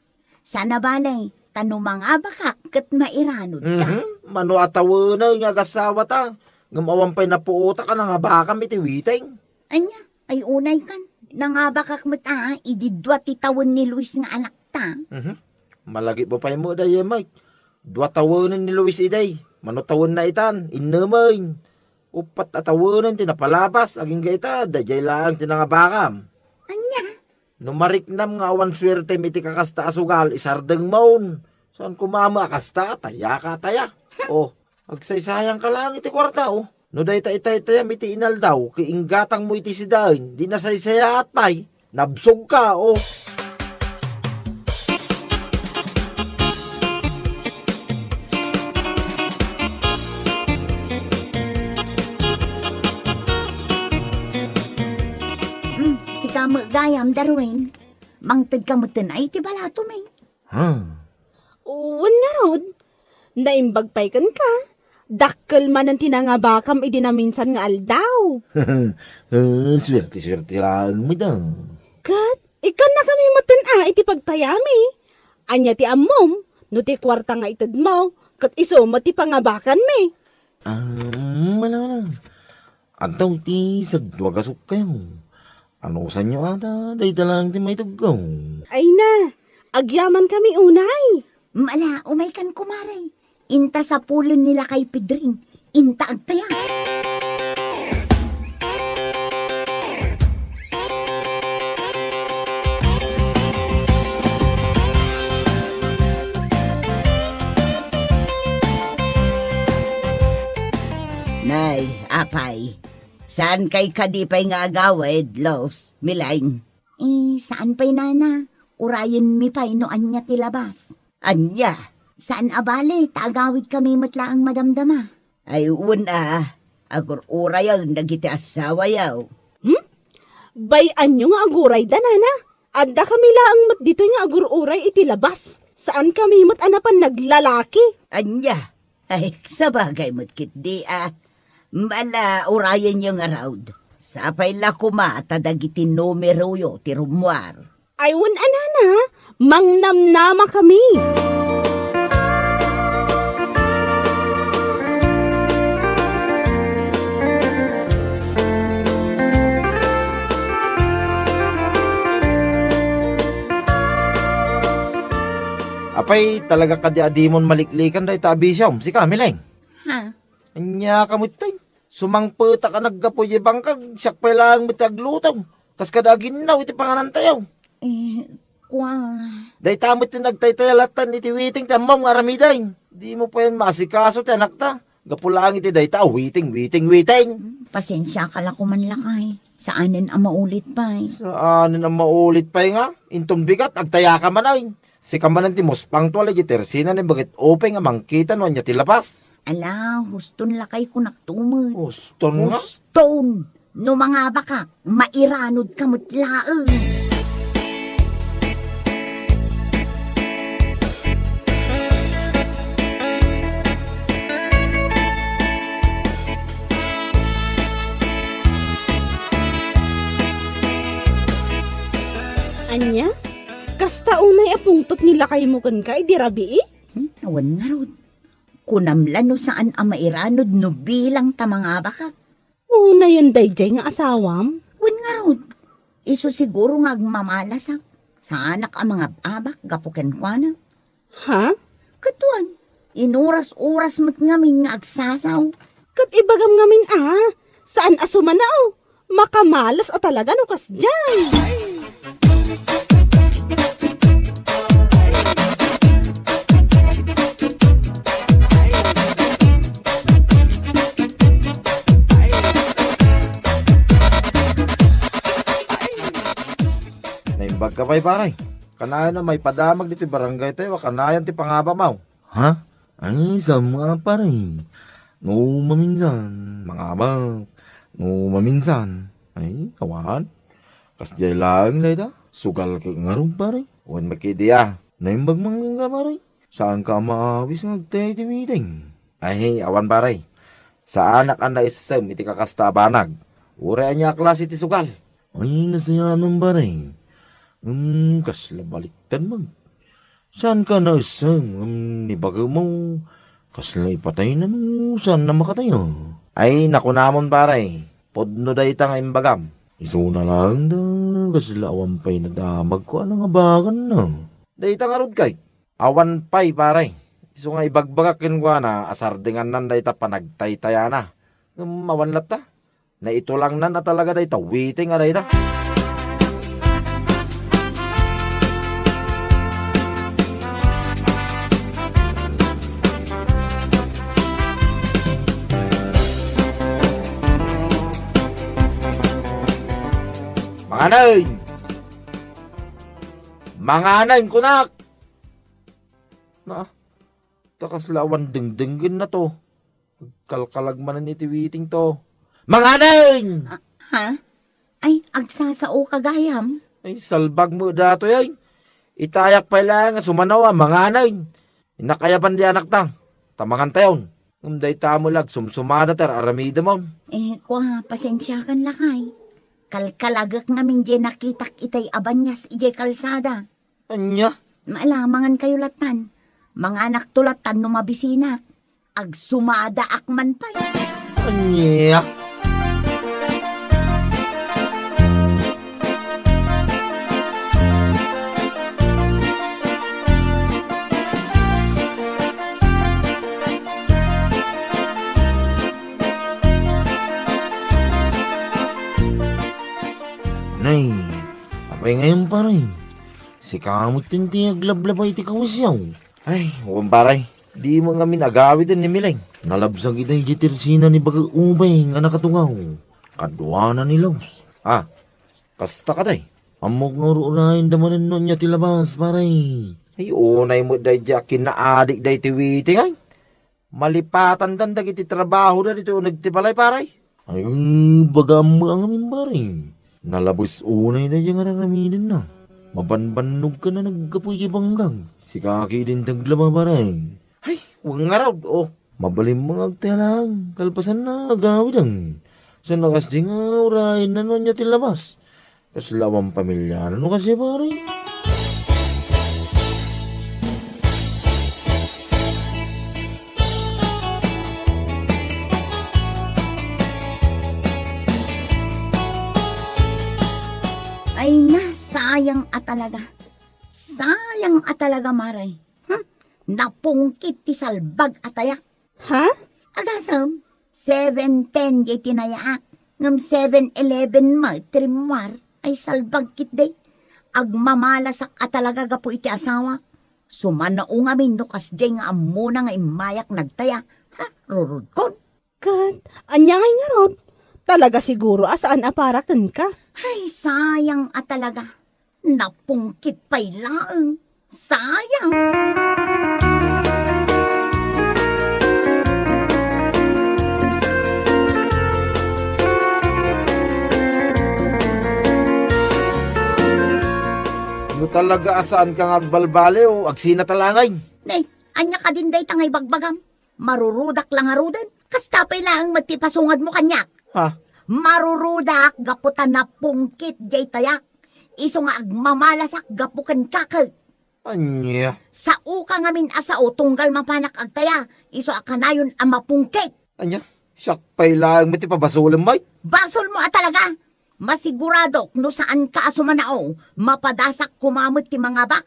Sana bale, ta no mangabakak ket mairanudka. Mhm. Mano a tawenen nga agasawata, ngem awan pay napuotak a nangabakam iti witeng. Ania, ay unay kan. Nangabakak met a, idi dua ti tawen ni Luis nga anakta. Mhm. Malagipmo pay met dayta, Mike. Dua tawenen ni Luis idi. Mano tawenna itan, innemen. Uppat a tawenen ti napalabas, agingga ita, daydiay laeng ti nangabakam. Ania? No mariknam nga awan suertem iti kakasta a sugal, isardengmon. Saan koma met a kasta, tayaka, taya. Oh, agsaysayangka laeng iti kuarta, oh. No dayta itaytayam iti inaldaw, ket inggatangmo iti sidaen, di nasaysayaat pay. Nabsogka, oh. Hmm, sika met gayam, Darwin. Mangtedka metten ay ti balatom, eh. Ha? Wen ngarud, naimbag pay kenka. Dakkel manen ti nangabakam idi naminsan nga aldaw. Eh, suerte-suerte laeng met a. Ket, ikkannakami metten a iti pagtayami. Ania ti ammom, no ti kuarta nga itedmo, ket isu met ti pangabakanmi. Ah, wala, wala. Adda iti sagdua gasutkayo. Anusanyo ata, dayta laeng ti maitedko. Ay na, agyamankami unay. Mala, umaykan, kumare. Inta sapulen ni Lakay Pedring. Inta agtaya. Nay, apay, saankay kadi pay nga agawid, Los, Milain? Eh, saan pay, nana? Urayenmi pay no ania ti labas. Ania? Saan a bale, ta agawidkami met laeng madamdama. Ay, wen a, agur-urayen dagiti assawayo. Hmm? Bay-anyo nga agurayda, nana? Addakami laeng met ditoy nga agur-uray iti labas. Saankami met a napan naglalaki. Ania? Ay, sabagay met ketdi a. Ala, urayenyo ngarud. Sapay la koma ta dagiti numeroyo ti rummuar. Ay, wen a nana, mangnamnama kami. Apay, talaga kadi a dimon maliklikan dayta a bisiom, sika, Mileng? Ha? Ania ka met tay? Sumangpetak a naggapu idiay bangkag, siak pay laeng met ti agluto. Kas kada aginnaw iti panganantayo. Eh, kua. Dayta met ti nagtaytaya lattan iti witing ti ammom nga aramiden. Dimo payen maasikaso ti anakta. Gapu laeng iti dayta a witing, witing, witing. Hmm, pasensiaka la koman lakay. Saanen a maulit pay. Saanen a maulit pay nga? Inton bigat, agtayaka manen. Sika manen ti muspangto a lay di tersina ni Bagit Upeng a mangkita no ania ti lapas. Ala, huston lakay kunakto met. Huston nga? Huston! No mangabakak, mairanodka met laeng. Ania? Kasta unay a pungtot ni lakaymo kenka idi rabii? Hmm, awan ngarud. Kunam la no saan a mairanod no bilang ta mangabakak. Unayen daydiay nga asawam? Wen ngarud, isu siguro nga agmamalasak. Saanak a mangab-abak gapu kenkuana. Ha? Ket wen, inuras-uras met ngamin nga agsasaw. Ket ibagam ngamin a, saan a sumanaw. Makamalas a talaga no kasdiay. Naimbag ka pay, pare. Kanayon a maipadamag ditoy barangay tayo, kanayon ti pangabamaw. Ha? Ay, saan nga, pare? No maminsan, mangabak. No maminsan, ay, awan. Kasdiay laeng dayta, sugal ket ngarud, pare. Wen met ketdi a, naimbag man kenka, pare. Saanka a maawis nga agtay iti meeting? Ay, awan, pare. Saanak a naissem iti kakasta a banag. Uray ania a klase ti sugal. Ay, nasayaat, pare. Hmm, kasla baliktad man. Saanka naissem ngem ni bagemo, kasla ipatayna no saanna makatayo. Ay, nakunamon, pare, pudno dayta nga imbagam. Isuna laeng da, kasla awan pay nadamagko a nangabakanna. Dayta ngarud kay, awan pay, pare. Isu nga ibagbagak kenkuana a sardengannan dayta panagtaytayana. Ngem awan latta. Naitulangnan a talaga dayta witing a dayta. Manganeng! Manganeng, kunak! Na, ta kasla awan dengdenggenna to. Agkalkalag manen iti witing to. Manganeng! Ah, ha? Ay, agsasaoka gayam? Ay, salbag met datoy, ay. Itayak pay laeng nga sumanaw a manganeng. Innak ayaban di anakta. Ta mangantayon. Ngem dayta met la agsumsumada ti ar-aramidemon. Eh, kua, pasensiakan lakay. Kalkalagek ngamin diay nakitak itay a banias idiay kalsada. Ania? Maalamangan kayo lattan. Manganakto lattan no mabisinak. Agsumadaak man pay. Ania? Nay, apay ngayon, pare? Sika met ti aglablaba iti kawisyo. Ay, wen, pare, dimo ngamin agawiden ni Mileng. Nalabsag ita idiay tersina ni Bagit Upeng a nakatungaw. Kaduana ni Laus. Ah, kasta kadi? Ammok nga ur-urayenda manen no ania ti labas, pare. Ay, unay met daydiay a kinaadik daytoy witing, ay. Malipatandan dagiti trabahoda ditoy uneg ti balay, pare. Ay, bagam met a ngamin, pare. Nalabes unay daydiay nga ar-aramidenna. Mabanbannog ken a naggapu iti bangkag. Sika ketdin ti aglaba, pare. Ay, wen ngarud, o. Mabalin nga agtaya laeng, kalpasanna agawiden. Saan a kasdi nga uray, nano ania ti labas? Kasla awan pamiliana no kasdi, pare? Ay na, sayang a talaga. Sayang a talaga, mare. Hmm? Napungkit ti salbag a taya. Ha? Agasem, seven ten diay tinayaak, ngem seven eleven met ti rimmuar. Ay salbag ketdi. Agmamalasak a talaga gapu iti asawa. Sumanao ngamin no kasdiay nga ammona nga immayak nagtaya. Ha? Rurodkon. Ket ania ngay ngarud? Talaga siguro a saan a para kenka. Ay, sayang a talaga. Napungkit pay laeng. Sayang. No talaga a saanka nga agbalbaliw, agsina ta laeng. Ne, ania kadin dayta nga ibagbagam? Marurudak la ngaruden. Kasta pay laeng met ti pasungadmo kaniak. Ha? Marurudak gapu ta napungkit diay tayak. Isu nga agmamalasak gapu kenka ket. Ania? Saoka ngamin a sao tunggal mapanak agtaya. Isu a kanayon a mapungkit. Ania? Siak pay laeng met ti pabasolem, ay? Basolmo a talaga. Masiguradok no saanka a sumanao, mapadasak koma met ti mangabak.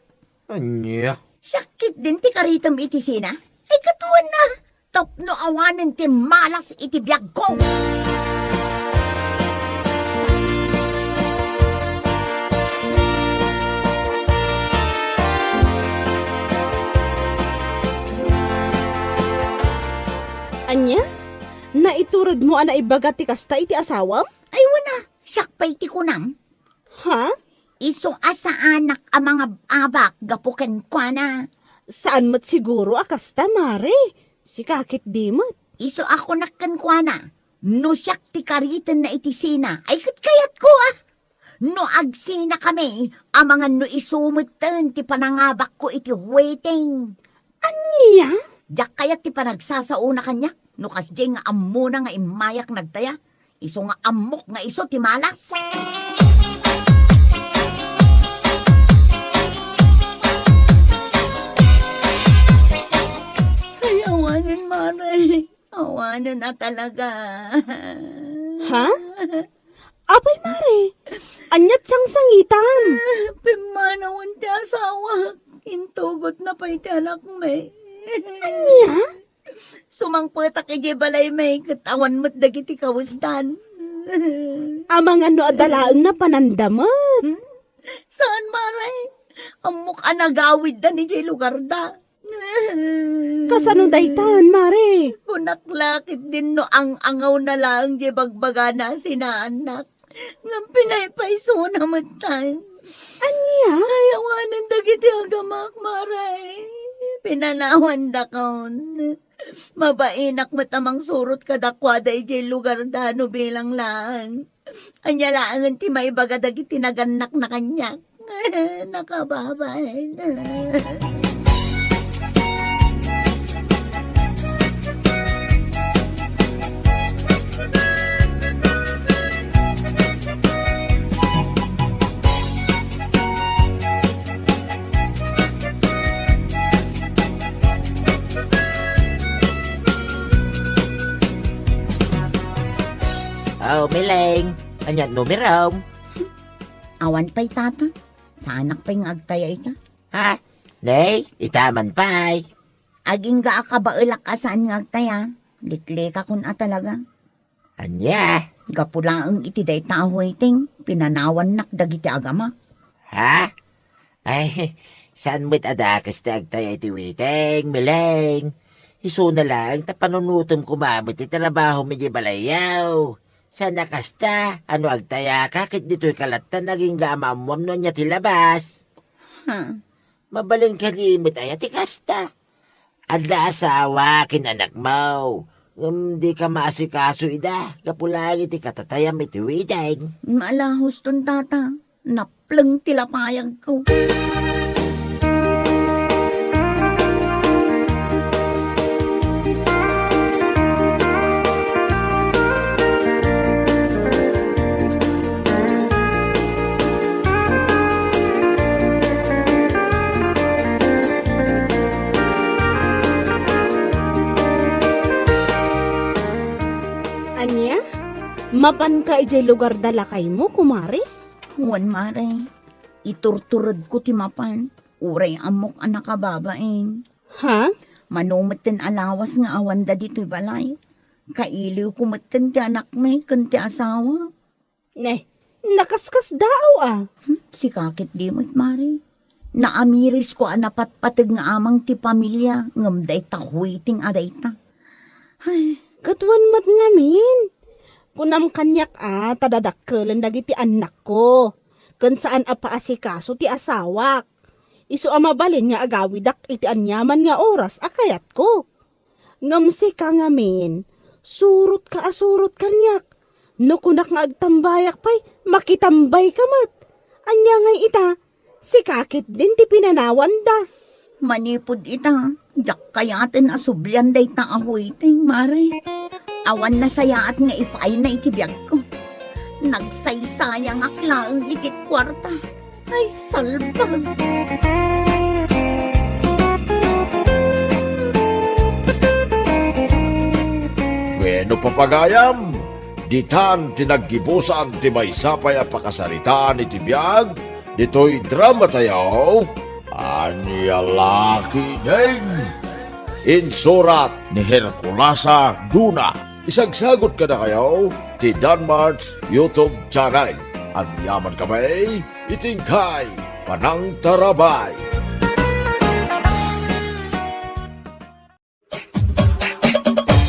Ania? Siak ketdin ti karitem iti sina? Ay, katuanna, tapno awanen ti malas iti biagko. Ania? Naituredmo a naibaga ti kasta iti asawam? Ay, wen a, siak pay ti kunam. Ha? Isu a saanak a mangab-abak gapu kenkuana. Saan met siguro a kasta, mare. Sika ketdi met. Isu a kunak kenkuana, no siak ti karitenna iti sina, ay ket kayatko a. No agsinakami, amangan no isu metten ti panangabakko iti wedding. Ania? Diak kayat ti panagsasaona kaniak, no kasdiay nga ammona nga immayak nagtaya. Isu nga ammok nga isu ti malas. Ay, awanen, mare. Awanen a talaga. Ha? Apay, mare? Aniat sangsangitan? Pimmanawen ti asawak. Intugotna pay ti anakmi. Ania? Sumangpetak idiay balaymi ket awan met dagiti kawesdan. Amangan no adda laeng napananda met. Hmm? Saan, mare? Ammok a nagawiddan idiay lugarda. Kasano daytan, mare? Kunak la ketdin no ang-angawna laeng diay bagbagana a sinaannak. Ngem pinaypaysona metten. Ania? Ay, awanen dagiti agamak, mare. Pinanawandakon. Mabainak met a mangsurot kadakuada idiay lugarda no bilang laeng. Ania laengen ti maibaga dagiti nagannakna kaniak? Nakababain. Oh, Mileng, ania numerom? Awan pay, tata. Saanak pay nga agtaya ita. Ha? Nay, ita man pay. Agingga a kabaelak a saan nga agtaya. Liklikakon a talaga. Ania? Gapu laeng iti dayta a wedding, pinanawannak dagiti agamak. Ha? Ay, saan met a dakes ti agtaya iti wedding, Mileng? Isuna laeng ta panunotem koma met ti trabahom idiay balayyo. Saan a kasta, a no agtayaka ket ditoyka latta nga agingga a maammuam no ania ti labas. Hmm. Mabalin kadi met aya ti kasta? Adda asawa ken anakmo. Ngem dika maasikaso ida, gapu laeng iti katatayam iti wedding. Malahuston, tata. Napleng ti lapayagko. Mapanka idiay lugar da lakaymo, kumare? Wen, mare. Iturturedko ti mapan. Uray ammok a nakababain. Ha? Mano metten a lawas nga awanda ditoy balay. Kailiwko metten ti anakmi ken ti asawa. Ne, nakaskasdaaw a. Hmm, sika ketdi met, mare. Naamirisko a napatpateg nga amang ti pamilia, ngem dayta huiting a dayta. Ay. Ket wen met ngamin, kunam kaniak a ta dadakkelen dagiti annakko, ken saan a paasikaso ti asawak. Isu a mabalin nga agawidak iti aniaman nga oras a kayatko. Ngem sika ngamin, surotka a surot kaniak. No kunak nga agtambayak pay, makitambayka met. Ania ngay ita, sika ketdin ti pinanawanda. Manipud ita, diak kayaten a sublian dayta a huiting, mare. Awan nasayaat nga ipaayna iti biagko. Nagsaysayangak laeng iti kuarta. Ay, salbag! Bueno, papagayam, ditan ti naggibusan ti maysa pay a pakasaritaan iti biag ditoy dramatayo, Ania La Ketdin. Insurat ni Herculasa Duna. Isagsagut kadakayo ti Danmart's YouTube channel. Agyaman kami iti inkay panangtarabay.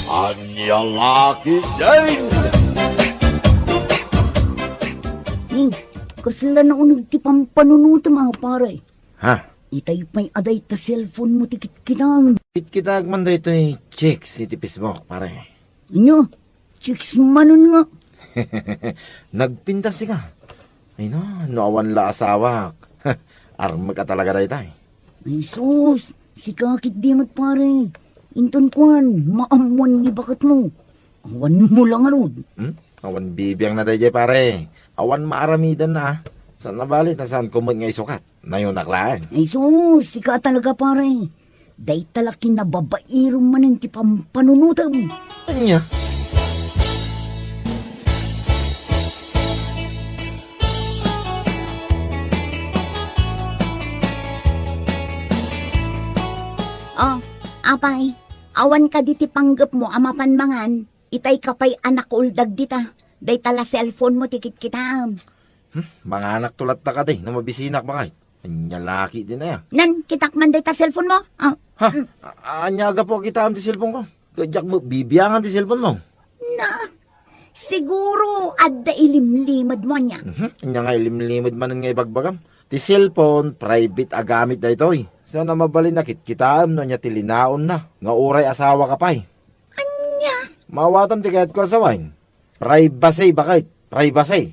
Ania La Ketdin! Hmm, kasla nauneg ti pampanunotem a, pare. Ha? Itay pay a dayta cellphone mo ti kitkitaem. Kitkitaek man daytoy chicks iti Facebook, pare. Ania? Chicks manen nga. Nagpintas sika. Ay na, no awan la asawak. Armek a talaga daytay. Ay sus, sika ketdi met, pare. Inton kuan, maammoan ni baketmo. Awan mo la ngarud. Hmm? Awan bibiangna dayjay, pare. Awan maaramidanna, a. Saan a bali ta saanko met nga isukat. Nayunak laeng. Ay sus, sika talaga, pare. Dayta la kinababairem manen ti pampanunotem. Ania? Oh, apay, awan kadi ti panggepmo a mapan mangan? Itay ka pay a nakuuldag dita. Dayta la cellphone mo ti kitkitaem. Hmm, manganakto latta kadi no mabisinak, bakay. Ania la ketdin aya? Nan, kitak man dayta cellphone mo. Ah. Ha? Mm. A-, ania gapu a kitaem ti cellphone ko? Ket diak met bibiangan ti cellphone mo. Na, siguro adda ilimlimed mo ania. Mhm. Ania nga ilimlimed manen nga ibagbagam? Ti cellphone, private a gamit daytoy. Saan a mabalin a kitkitaem no ania ti linaonna nga uray asawa ka pay. Ania? Maawatam ti kayatko a sawen. Privacy, bakit? Privacy.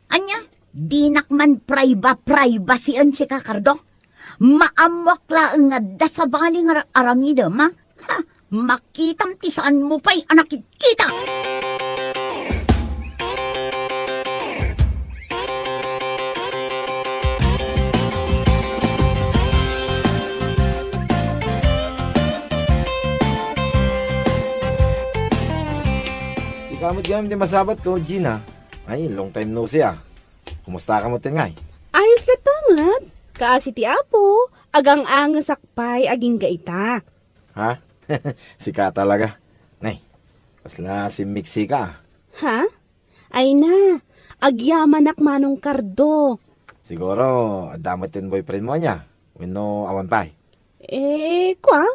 Ania? Dinak man priba-privacy-en sika, Cardo. Maammoak laeng nga adda sabali nga aramidem, a? Ha? Makitam ti saanmo pay a nakitkita. Sika met gayam ti masabatko, Gina. Ay, long time no see, a. Kumusta ka met ngay? Ayos latta met. Kaasi ti Apo, agang-angesak pay agingga ita. Ha? Sika talaga. Nay, kasla simmiksika, a. Ha? Ay na, agyamanak, Manong Cardo. Siguro, adda met ti boyfriend mo ania? Wenno awan pay? Eh, kua?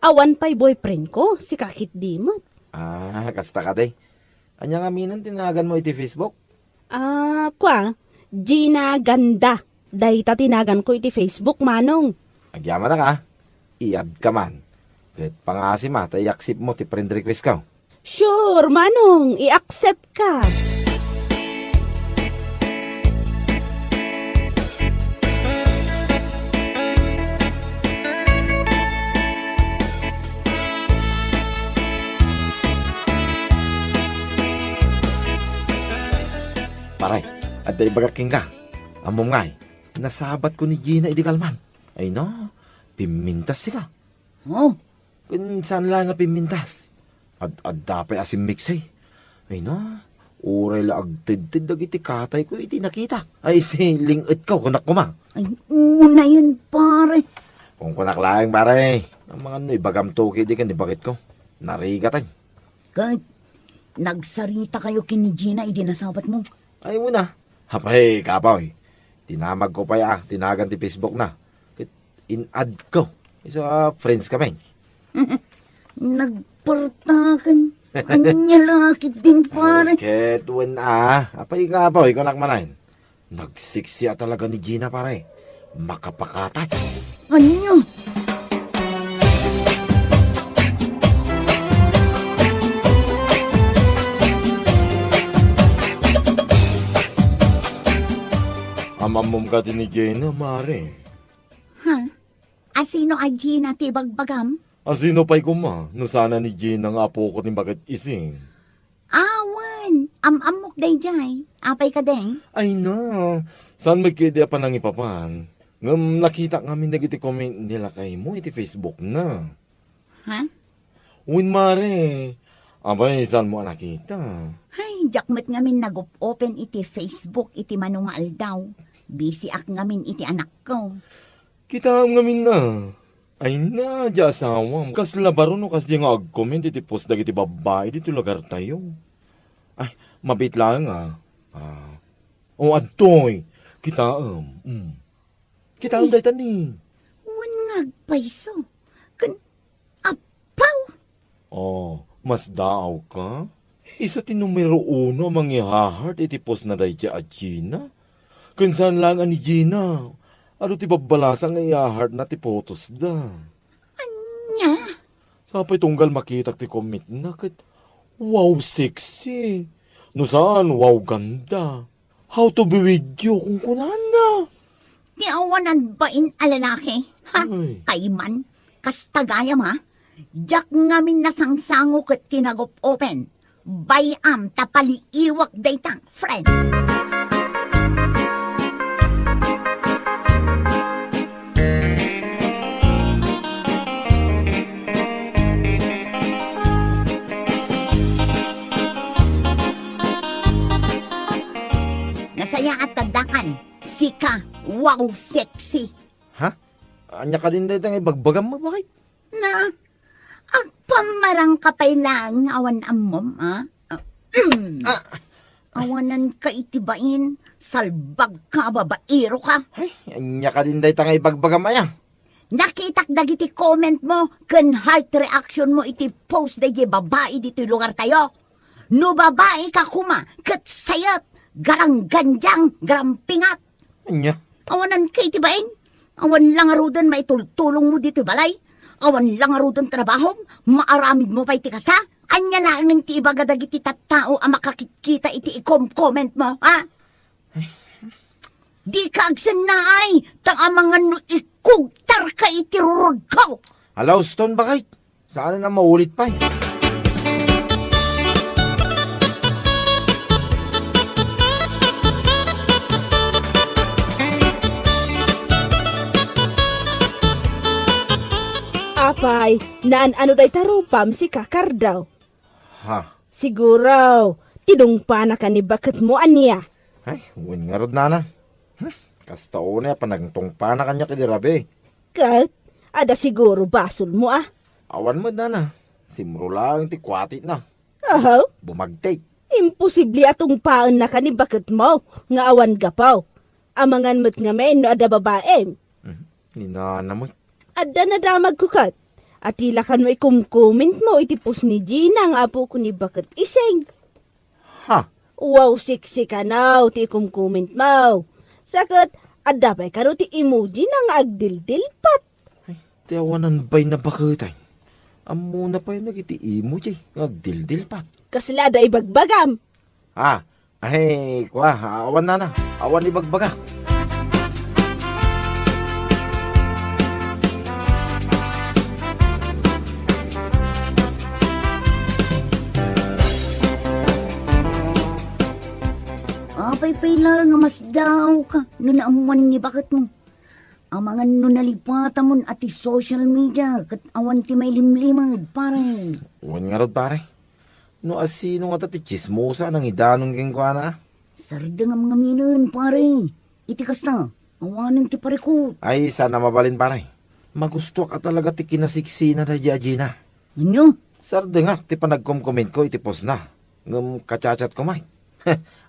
Awan pay boyfriend ko, sika ketdi met. Ah, kasta kadi. Ania ngamin ti naganmo iti Facebook? Ah, kua? Gina Ganda. Dayta ti naganko iti Facebook, Manong. Agyamanak, a. I-add ka man. Ket pangasim, a, ta i-accept mo ti friend request ko. Sure, Manong, i-accept ka. Pare, adda ibagak kenka. Ammom ngay, nasabatko ni Gina idi kalman. Ay na, pimmintas sika. Oh, ken saan la nga pimmintas. Ad-adda pay a simmiksi. Ay na, Uray la agtedted dagiti katayko iti nakitak. Ay, si ling-etko, kunak koma. Ay, unayen, pare. Kunkunak laeng, pare. Amangan no ibagamto ketdi ken ni baketko. Narigat, ay. Ket nagsaritakayo ken ni Gina idi nasabatmo? Ay, wen a. Apay, kapoy. Dinamagko pay a tinagan ti Facebook na. Ket in-addko. Isu a friends kami. Nagpartakan. Ania la ketdin, pare? Ket wen a. Apay, kapoy, kunak manen. Nagseksi a talaga ni Gina, pare. Makapakatay. Ania? Am-ammom kadi ni Gina, mare? Ha? Asino a Gina ti ibagbagam? Asino pay koma no saan a ni Gina nga apoko ti baket Ising? Awan, am-ammok daydiay. Apay kadi? Ay na, saan met ketdi a panangipapan. Ngem nakitak ngamin dagiti comment ni lakaymo iti Facebook na. Ha? Wen, mare. Apay, saanmo a nakita? Ay, diak met ngamin nag-op-open iti Facebook iti mano nga aldaw. Busy ak ngamin iti anakko. Kitaem ngamin na. Ay na, di asawam. Kasla baro no kasdi nga agcomment iti post dagiti babbai ditoy lugartayo. Ay, mabiit laeng a. Ah. O, adtoy. Kitaem. Mm. Kitaem dayta ni. Wen nga agpayso. Ken, apaw! Oh, masdaawka? Isu ti numero uno a mangiha-heart iti post na daydiay a Gina. Ken saan laeng a ni Gina. Adu ti babbalasa nga iya-heart na ti photos da. Ania? Sapay tunggal makitak ti comment na ket, "Wow, sexy." No saan, "Wow, ganda." "How to be with you," kunkunana. Ti awanan bain a lalaki, ha? Ay. Kayman, kasta gayam, ha? Diak ngamin nasangsango ket ti nag-op-open. Bay-am ta paliiwak dayta, friend. Nasayaat ta dakan, sika, wow, sexy. Ha? Ania kadin dayta nga ibagbagam, bakit? Na, agpammarang ka pay laeng nga awan ammom, a? Ah, mm. Ah. Awanan ka iti bain, salbag ka, babaero ka. Ay, ania kadin dayta nga ibagbagam aya? Nakitak dagiti comment mo ken heart reaction mo iti post daydiay babai ditoy lugartayo. No babai ka koma, ket sayet, garanggandiang, garampingat. Ania? Awanan ka iti bain? Awan la ngaruden maitultulong mo ditoy balay? Awan la ngaruden trabahom? Maaramid mo pay ti kasta? Ania laengen ti ibaga dagiti tattao a makakitkita iti ikom-comment mo, ha? Dika agsennaay, ta amangan no ikugtarka iti rurugko. Ala, uston, bakit? Saan a maulit pay? Apay, naan-ano dayta rupam, sika, Cardo? Ha? Siguro, tinungpanaka ni baketmo, ania? Ay, wen ngarud, nana. Hmm, kasta unay a panagtungpana kaniak idi rabii. Ket, adda siguro basolmo, a? Awan met, nana. Simro laeng ti kuatikna. Aha? Bumagtik. Imposible a tungpaennaka ni baketmo nga awan gapu. Amangan met ngamin no adda babaim. Mhm. Ni nana met. Adda nadamagko ket. Ati la kano ikumkommentmo iti post ni Gina nga apoko ni baket Ising. Ha? Wow, sexy kano ti ikumkommentmo. Sa ket, adda pay kano ti emoji na nga agdildilpat. Ay, ti awanan bay na baketay. Ammona pay dagiti emoji nga agdildilpat. Kasla adda ibagbagam. Ah, Ay, kua, awan nana. Awan ibagbaga. Apay pay laeng a masdaawka no naammuan ni baketmo. Amangan no nalipatamon a ti social media ket awan ti mailimlimed, pare. Wen ngarud, pare. No asino ngata ti tsismosa a nangidanon kenkuana? Sardengam ngaminen, pare. Iti kasta, awanen ti parikut. Ay, saan a mabalin, pare. Magustoak a talaga ti kinasiksina daydi a Gina. Ania? Sardengak ti panagkomkomentko iti postna. Ngem ka-chat-chatko met.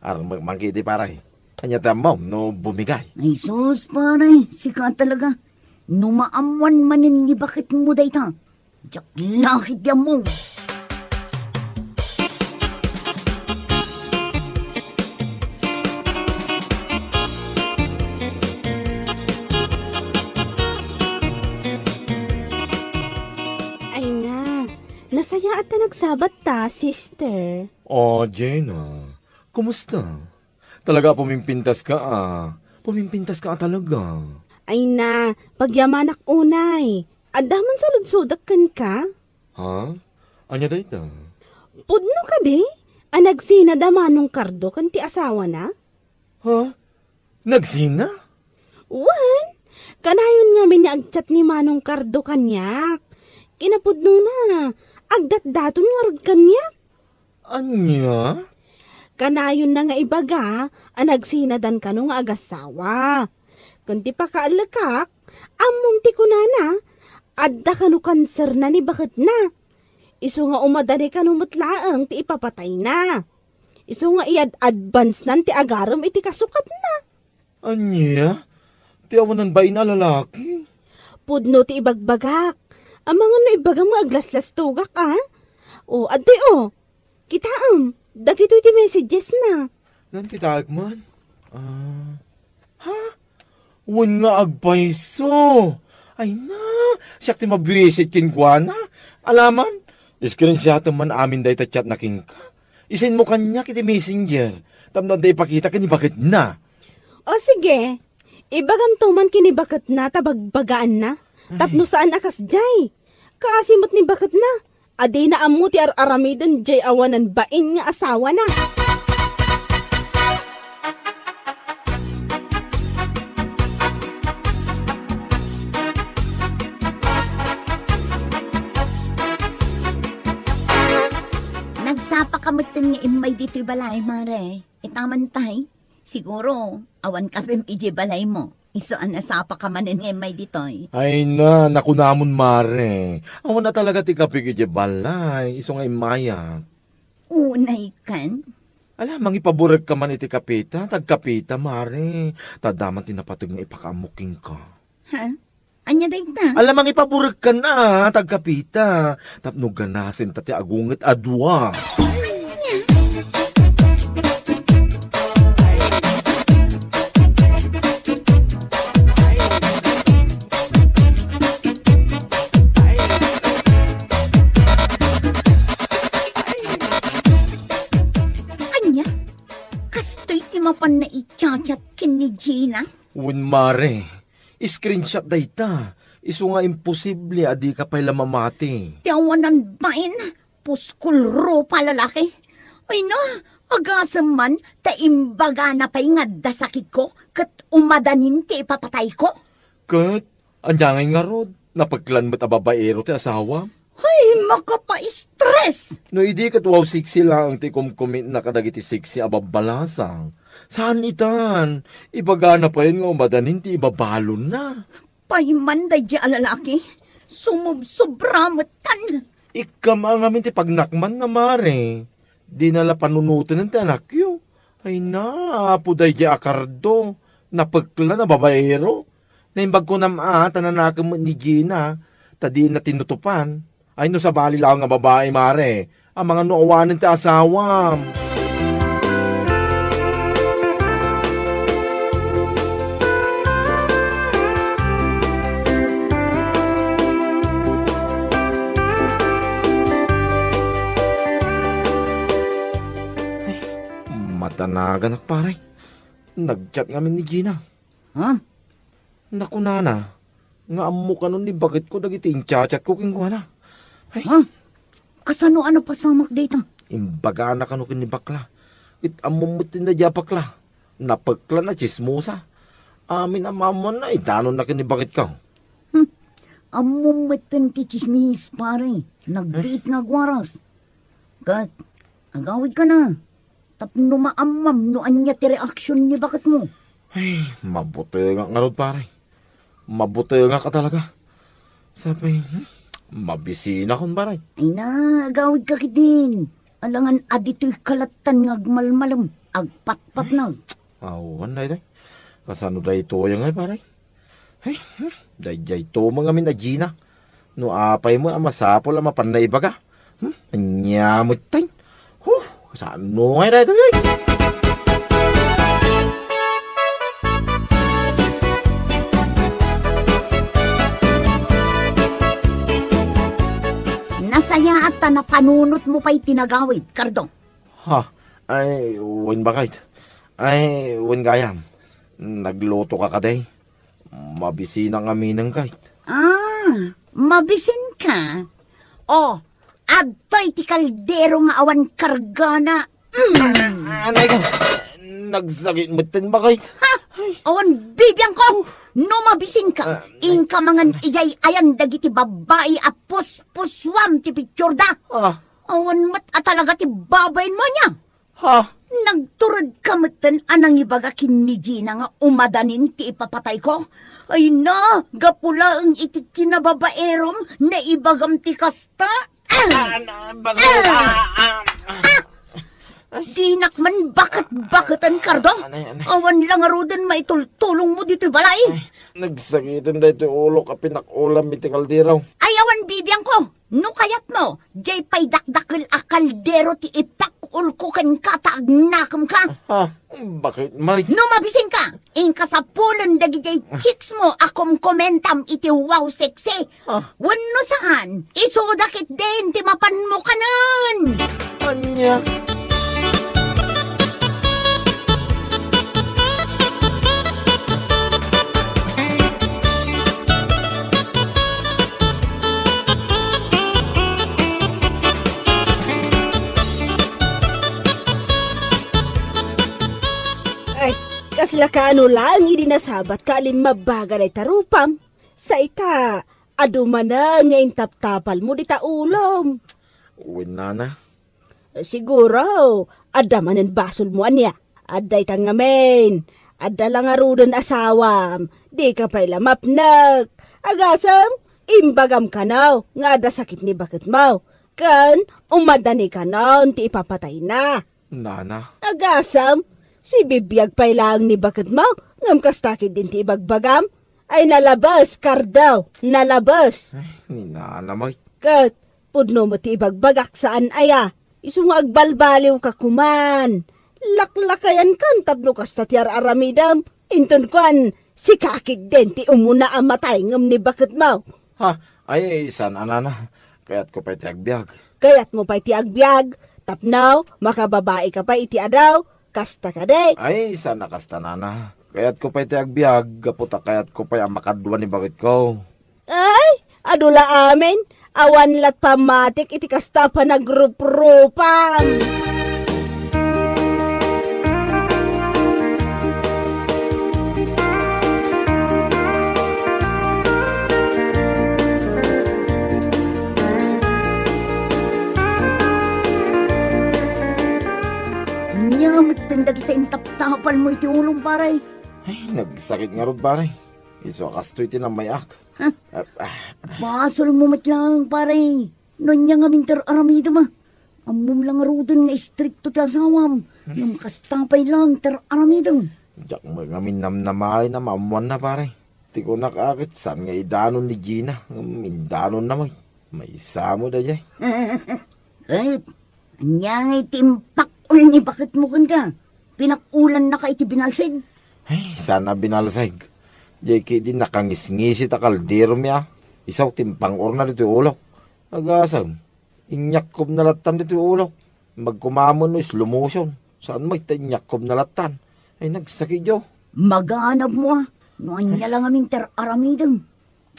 Armek man ketdi, pare. Ania ti ammom no bumigay? Ay sus, pare, sika talaga. No maammoan manen ni baketmo dayta, diak la ketdi ammo. Ay na, nasayaat ta nagsabat ta, sister. Oh, Gina, kumusta? Talaga a pumimpintaska a. Pumimpintaska a talaga. Ay na, pagyamanak unay. Adda man saludsodak kenka? Ha? Ania dayta? Pudno kadi a nagsina da Manong Cardo ken ti asawana? Ha? Nagsina? Wen, kanayon ngamin nga ag-chat ni Manong Cardo kaniak. Kinapudnona, agdatdaton ngarud kaniak. Ania? Kanayonna nga ibaga a nagsinadan kano nga agassawa. Ken ti pakaallekak, ammom ti kunana, adda kano kanserna ni baketna. Isu nga umadani kano met laeng ti ipapatayna. Isu nga iyad-advance-nan ti agarem iti kasukatna. Ania? Ti awanan bain a lalaki? Pudno ti ibagbagak. Amangan no ibagam nga aglaslastogak, a? O, adtoy, o. Kitaem, dagitoy ti messages-na. Ngem kitaek man. Ah. Ha? Wen nga agpayso. Ay na, siak ti mabuisit kenkuana. Alaman, screenshotem man amin dayta chat-na kenka. I-send-mo kaniak iti messenger tapno adda ipakita ken ni baketna. O sige, ibagamto man ken ni baketna ta bagbagaanna. Tapno saan a kasdiay. Kaasi met ni baketna a dina ammo ti ar-aramiden diay awanan bain nga asawana. Nagsapaka metten nga immay ditoy balay, Mare. Itaman pay, siguro, awan kapim idiay balaymo. Isu a nasapaka manen nga immay ditoy. Ay na, nakunamon, Mare. Awan a talaga ti kapik idiay balay, isu nga immayak. Unay ken? Ala, mangipaburekka man iti kapita, ta agkapita, Mare. Ta adda man ti napateg nga ipakaammo kenka. Ha? Ania dayta? Ala, mangipaburekkan a, ta agkapita. Tapno ganasenta ti agunget a dua. Ania? Kastoy ti mapanna i-chat-chat ken ni Gina? Wen, Mare. Screenshot dayta. Isu nga imposible a dika pay la mamati. Ti awanan bain, puskol rupa lalaki. Ay na, agasem man ta imbagana pay nga adda sakitko ket umadanin ti ipapatayko. Ket ania ngay ngarud? Napeklan met a babaero ti asawam? Ay, makapaistres! No idi ket wow sexy laeng ti kumkumitna kadagiti sexy a babbalasang, saan itan, ibagana payen nga umadanin ti ibabalonna. Payman daydi a lalaki, sumubsobra metten. Ikkam a ngamin ti pagnakmanna, Mare. Dina la panunoten ti anakyo. Ay na, apo daydi a Cardo, napeklan a babaero. Naimbag kunam a, ta nanakem met ni Gina, ta dina tinutupan. Ay no sabali laeng nga babai, Mare, amangan no awanen ti asawam. Ay, madanaganak, pare. Nag-chat ngamin ni Gina. Ha? Nakunana nga ammo kanon ni baketko dagiti inchatchatko kenkuana. Ay. Ha? Kasano a napasamak dayta? Imbagana kano ken ni bakla. Ket ammom met ti nadia bakla. Napeklan a tsismosa. Amin a maammoanna, idanonna ken ni baketko. Hmm. Ammom metten ti tsismis, pare. Nagbiit nga agwaras. Ket Agawidka na. Tapno maammam no ania ti reaksion ni baketmo. Ay, mabutengak ngarud, pare. Mabutengak a talaga. Sapay, hmm, mabisinakon, pare. Ay na, agawidka ketdin. Alangan a ditoy kalattan nga agmalmalem, agpatpatnag. Awan, daytoy. Kasano daytoy ngay, pare? Ay, hmm, daydiay to ngamin a Gina. No apay met a masapul a mapanna ibaga. Hmm, ania metten? Huh, saan mo ngay daytoy? Nasayaat ta napanunotmo pay ti nagawid, Cardo. Ha? Ay, wen bakit? Ay, wen gayam. Nagluto ka kadi? Mabisinak ngaminen, kayt. Ah, mabisinka? O, adtoy ti kaldero nga awan kargana. Mm. Ah, anay ka, nagsakit metten, bakit? Ha? Awan bibiangko! No mabisinka, ah, inka mangan idiay ayan dagiti babbai a puspusuam ti picturda. Ah. Awan met a talaga ti babainmo ania. Ha? Nagturedka metten a nangibaga ken ni Gina nga umadanin ti ipapatayko? Ay na, gapu laeng iti kinababaerom, naibagam ti kasta. Ah, na, baga, ah, ah, ah. Dinak man baket-baketen, Cardo. Anay, anay. Awan la ngaruden maitultulongmo ditoy balay. Ay, nagsakiten daytoy ulok a pinak-ulam iti kaldero. Ay, awan bibiangko. No kayatmo, diay pay dakdakkel a kaldero ti ipak-ulko kenka ta agnakemka. Ha? Bakit, Mike? No mabisinka, inka sapulen dagidiay chicks mo a kumkomentam iti Wow Sexy. Ah. Wenno saan, isuda ketdin ti mapanmo kanen. Ania? Ay, kasla kaano laeng idi nasabatka a limmabbaga dayta rupam? Sa ita, adu manen nga intaptapalmo dita ulom. Wen, nana. Siguro, adda manen basolmo ania? Adda ita ngamin. Adda la ngaruden asawam. Dika pay la mapnek. Agasem, imbagam kano nga adda sakit ni baketmo. Ken umadani kanon ti ipapatayna. Nana. Agasem, sibibiag pay laeng ni baketmo, ngem kasta ketdin ti ibagbagam? Ay, nalabes, Cardo, nalabes. Ay, ni nana, Mike. Ket, pudno met ti ibagbagak saan aya. Isu nga agbalbaliwka koman. Laklakayankan tapno kasta ti ar-aramidem. Inton kuan, sika ketdin ti umuna a matay ngem ni baketmo. Ha? Ay, saan a, nana. Kayatko pay ti agbiag. Kayatmo pay ti agbiag? Tapno, makababai ka pay iti adaw. Kasta kadi? Ay, saan a kasta, nana. Kayatko pay ti agbiag, gapu ta kayatko pay a makadua ni baketko. Ay, adu la amin. Awan lat pammatik iti kasta a panagruprupam. Ania metten dagita intaptapalmo iti ulom, pare? Ay, nagsakit ngarud, pare. Isu a kastoy ti nammayak. Huh? Ah, ah. Basolmo met laeng, pare. No ania ngamin ti ar-aramidem, a? Ammom la ngaruden nga istrikto ti asawam. Hmm. Ngem kasta pay laeng ti ar-aramidem. Diak met ngamin namnamaen a maammoanna, pare. Ti kunak a ket saan nga idanon ni Gina, ngem indanonna met. Maysa met daydiay. Ket, ania ngay ti impakul ni baketmo kenka? Pinak-ulannaka iti binalsig? Ay, saan a binalsig. Diay ketdi nakangisngisit a kaldero mi a. Isu ti impang-orna ditoy ulok. Agasem, inyakkob na lattan ditoy ulok. Magkumamen no slow motion. Saan met ta inyakkob na lattan. Ay, nagsakit yo. Maganabmo a. No ania la ngamin ti ar-aramidem.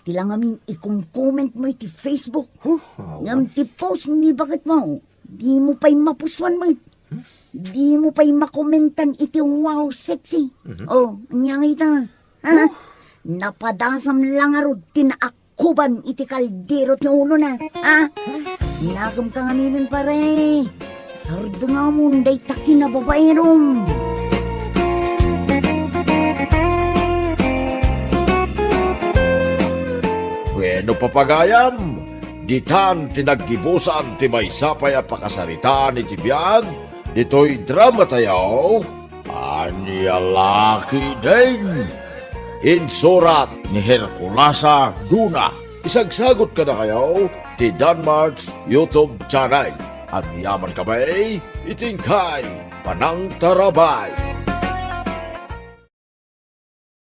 Ti la ngamin ikom-comment mo iti Facebook. Huh, awan. Ngem ti post ni baketmo, dimo pay mapusuan met. Hmm? Dimo pay makomentan iti Wow Sexy. Mhm. Oh, ania ngay ita? Ha? Huh? Napadasam la ngarud ti naakkuban iti kaldero ti ulona. Ha? Nakemka ngaminen, pare. Tardengamon dayta kinababaerom. Bueno, papagayam, ditan ti naggibusan ti maysa pay a pakasaritaan iti biag ditoy drama tayo. Ania la ketdin? Insurat ni Herculasa Duna. Isagsagut kadakayo ti Danmart's YouTube channel. Agyaman kami iti inkay panangtarabay.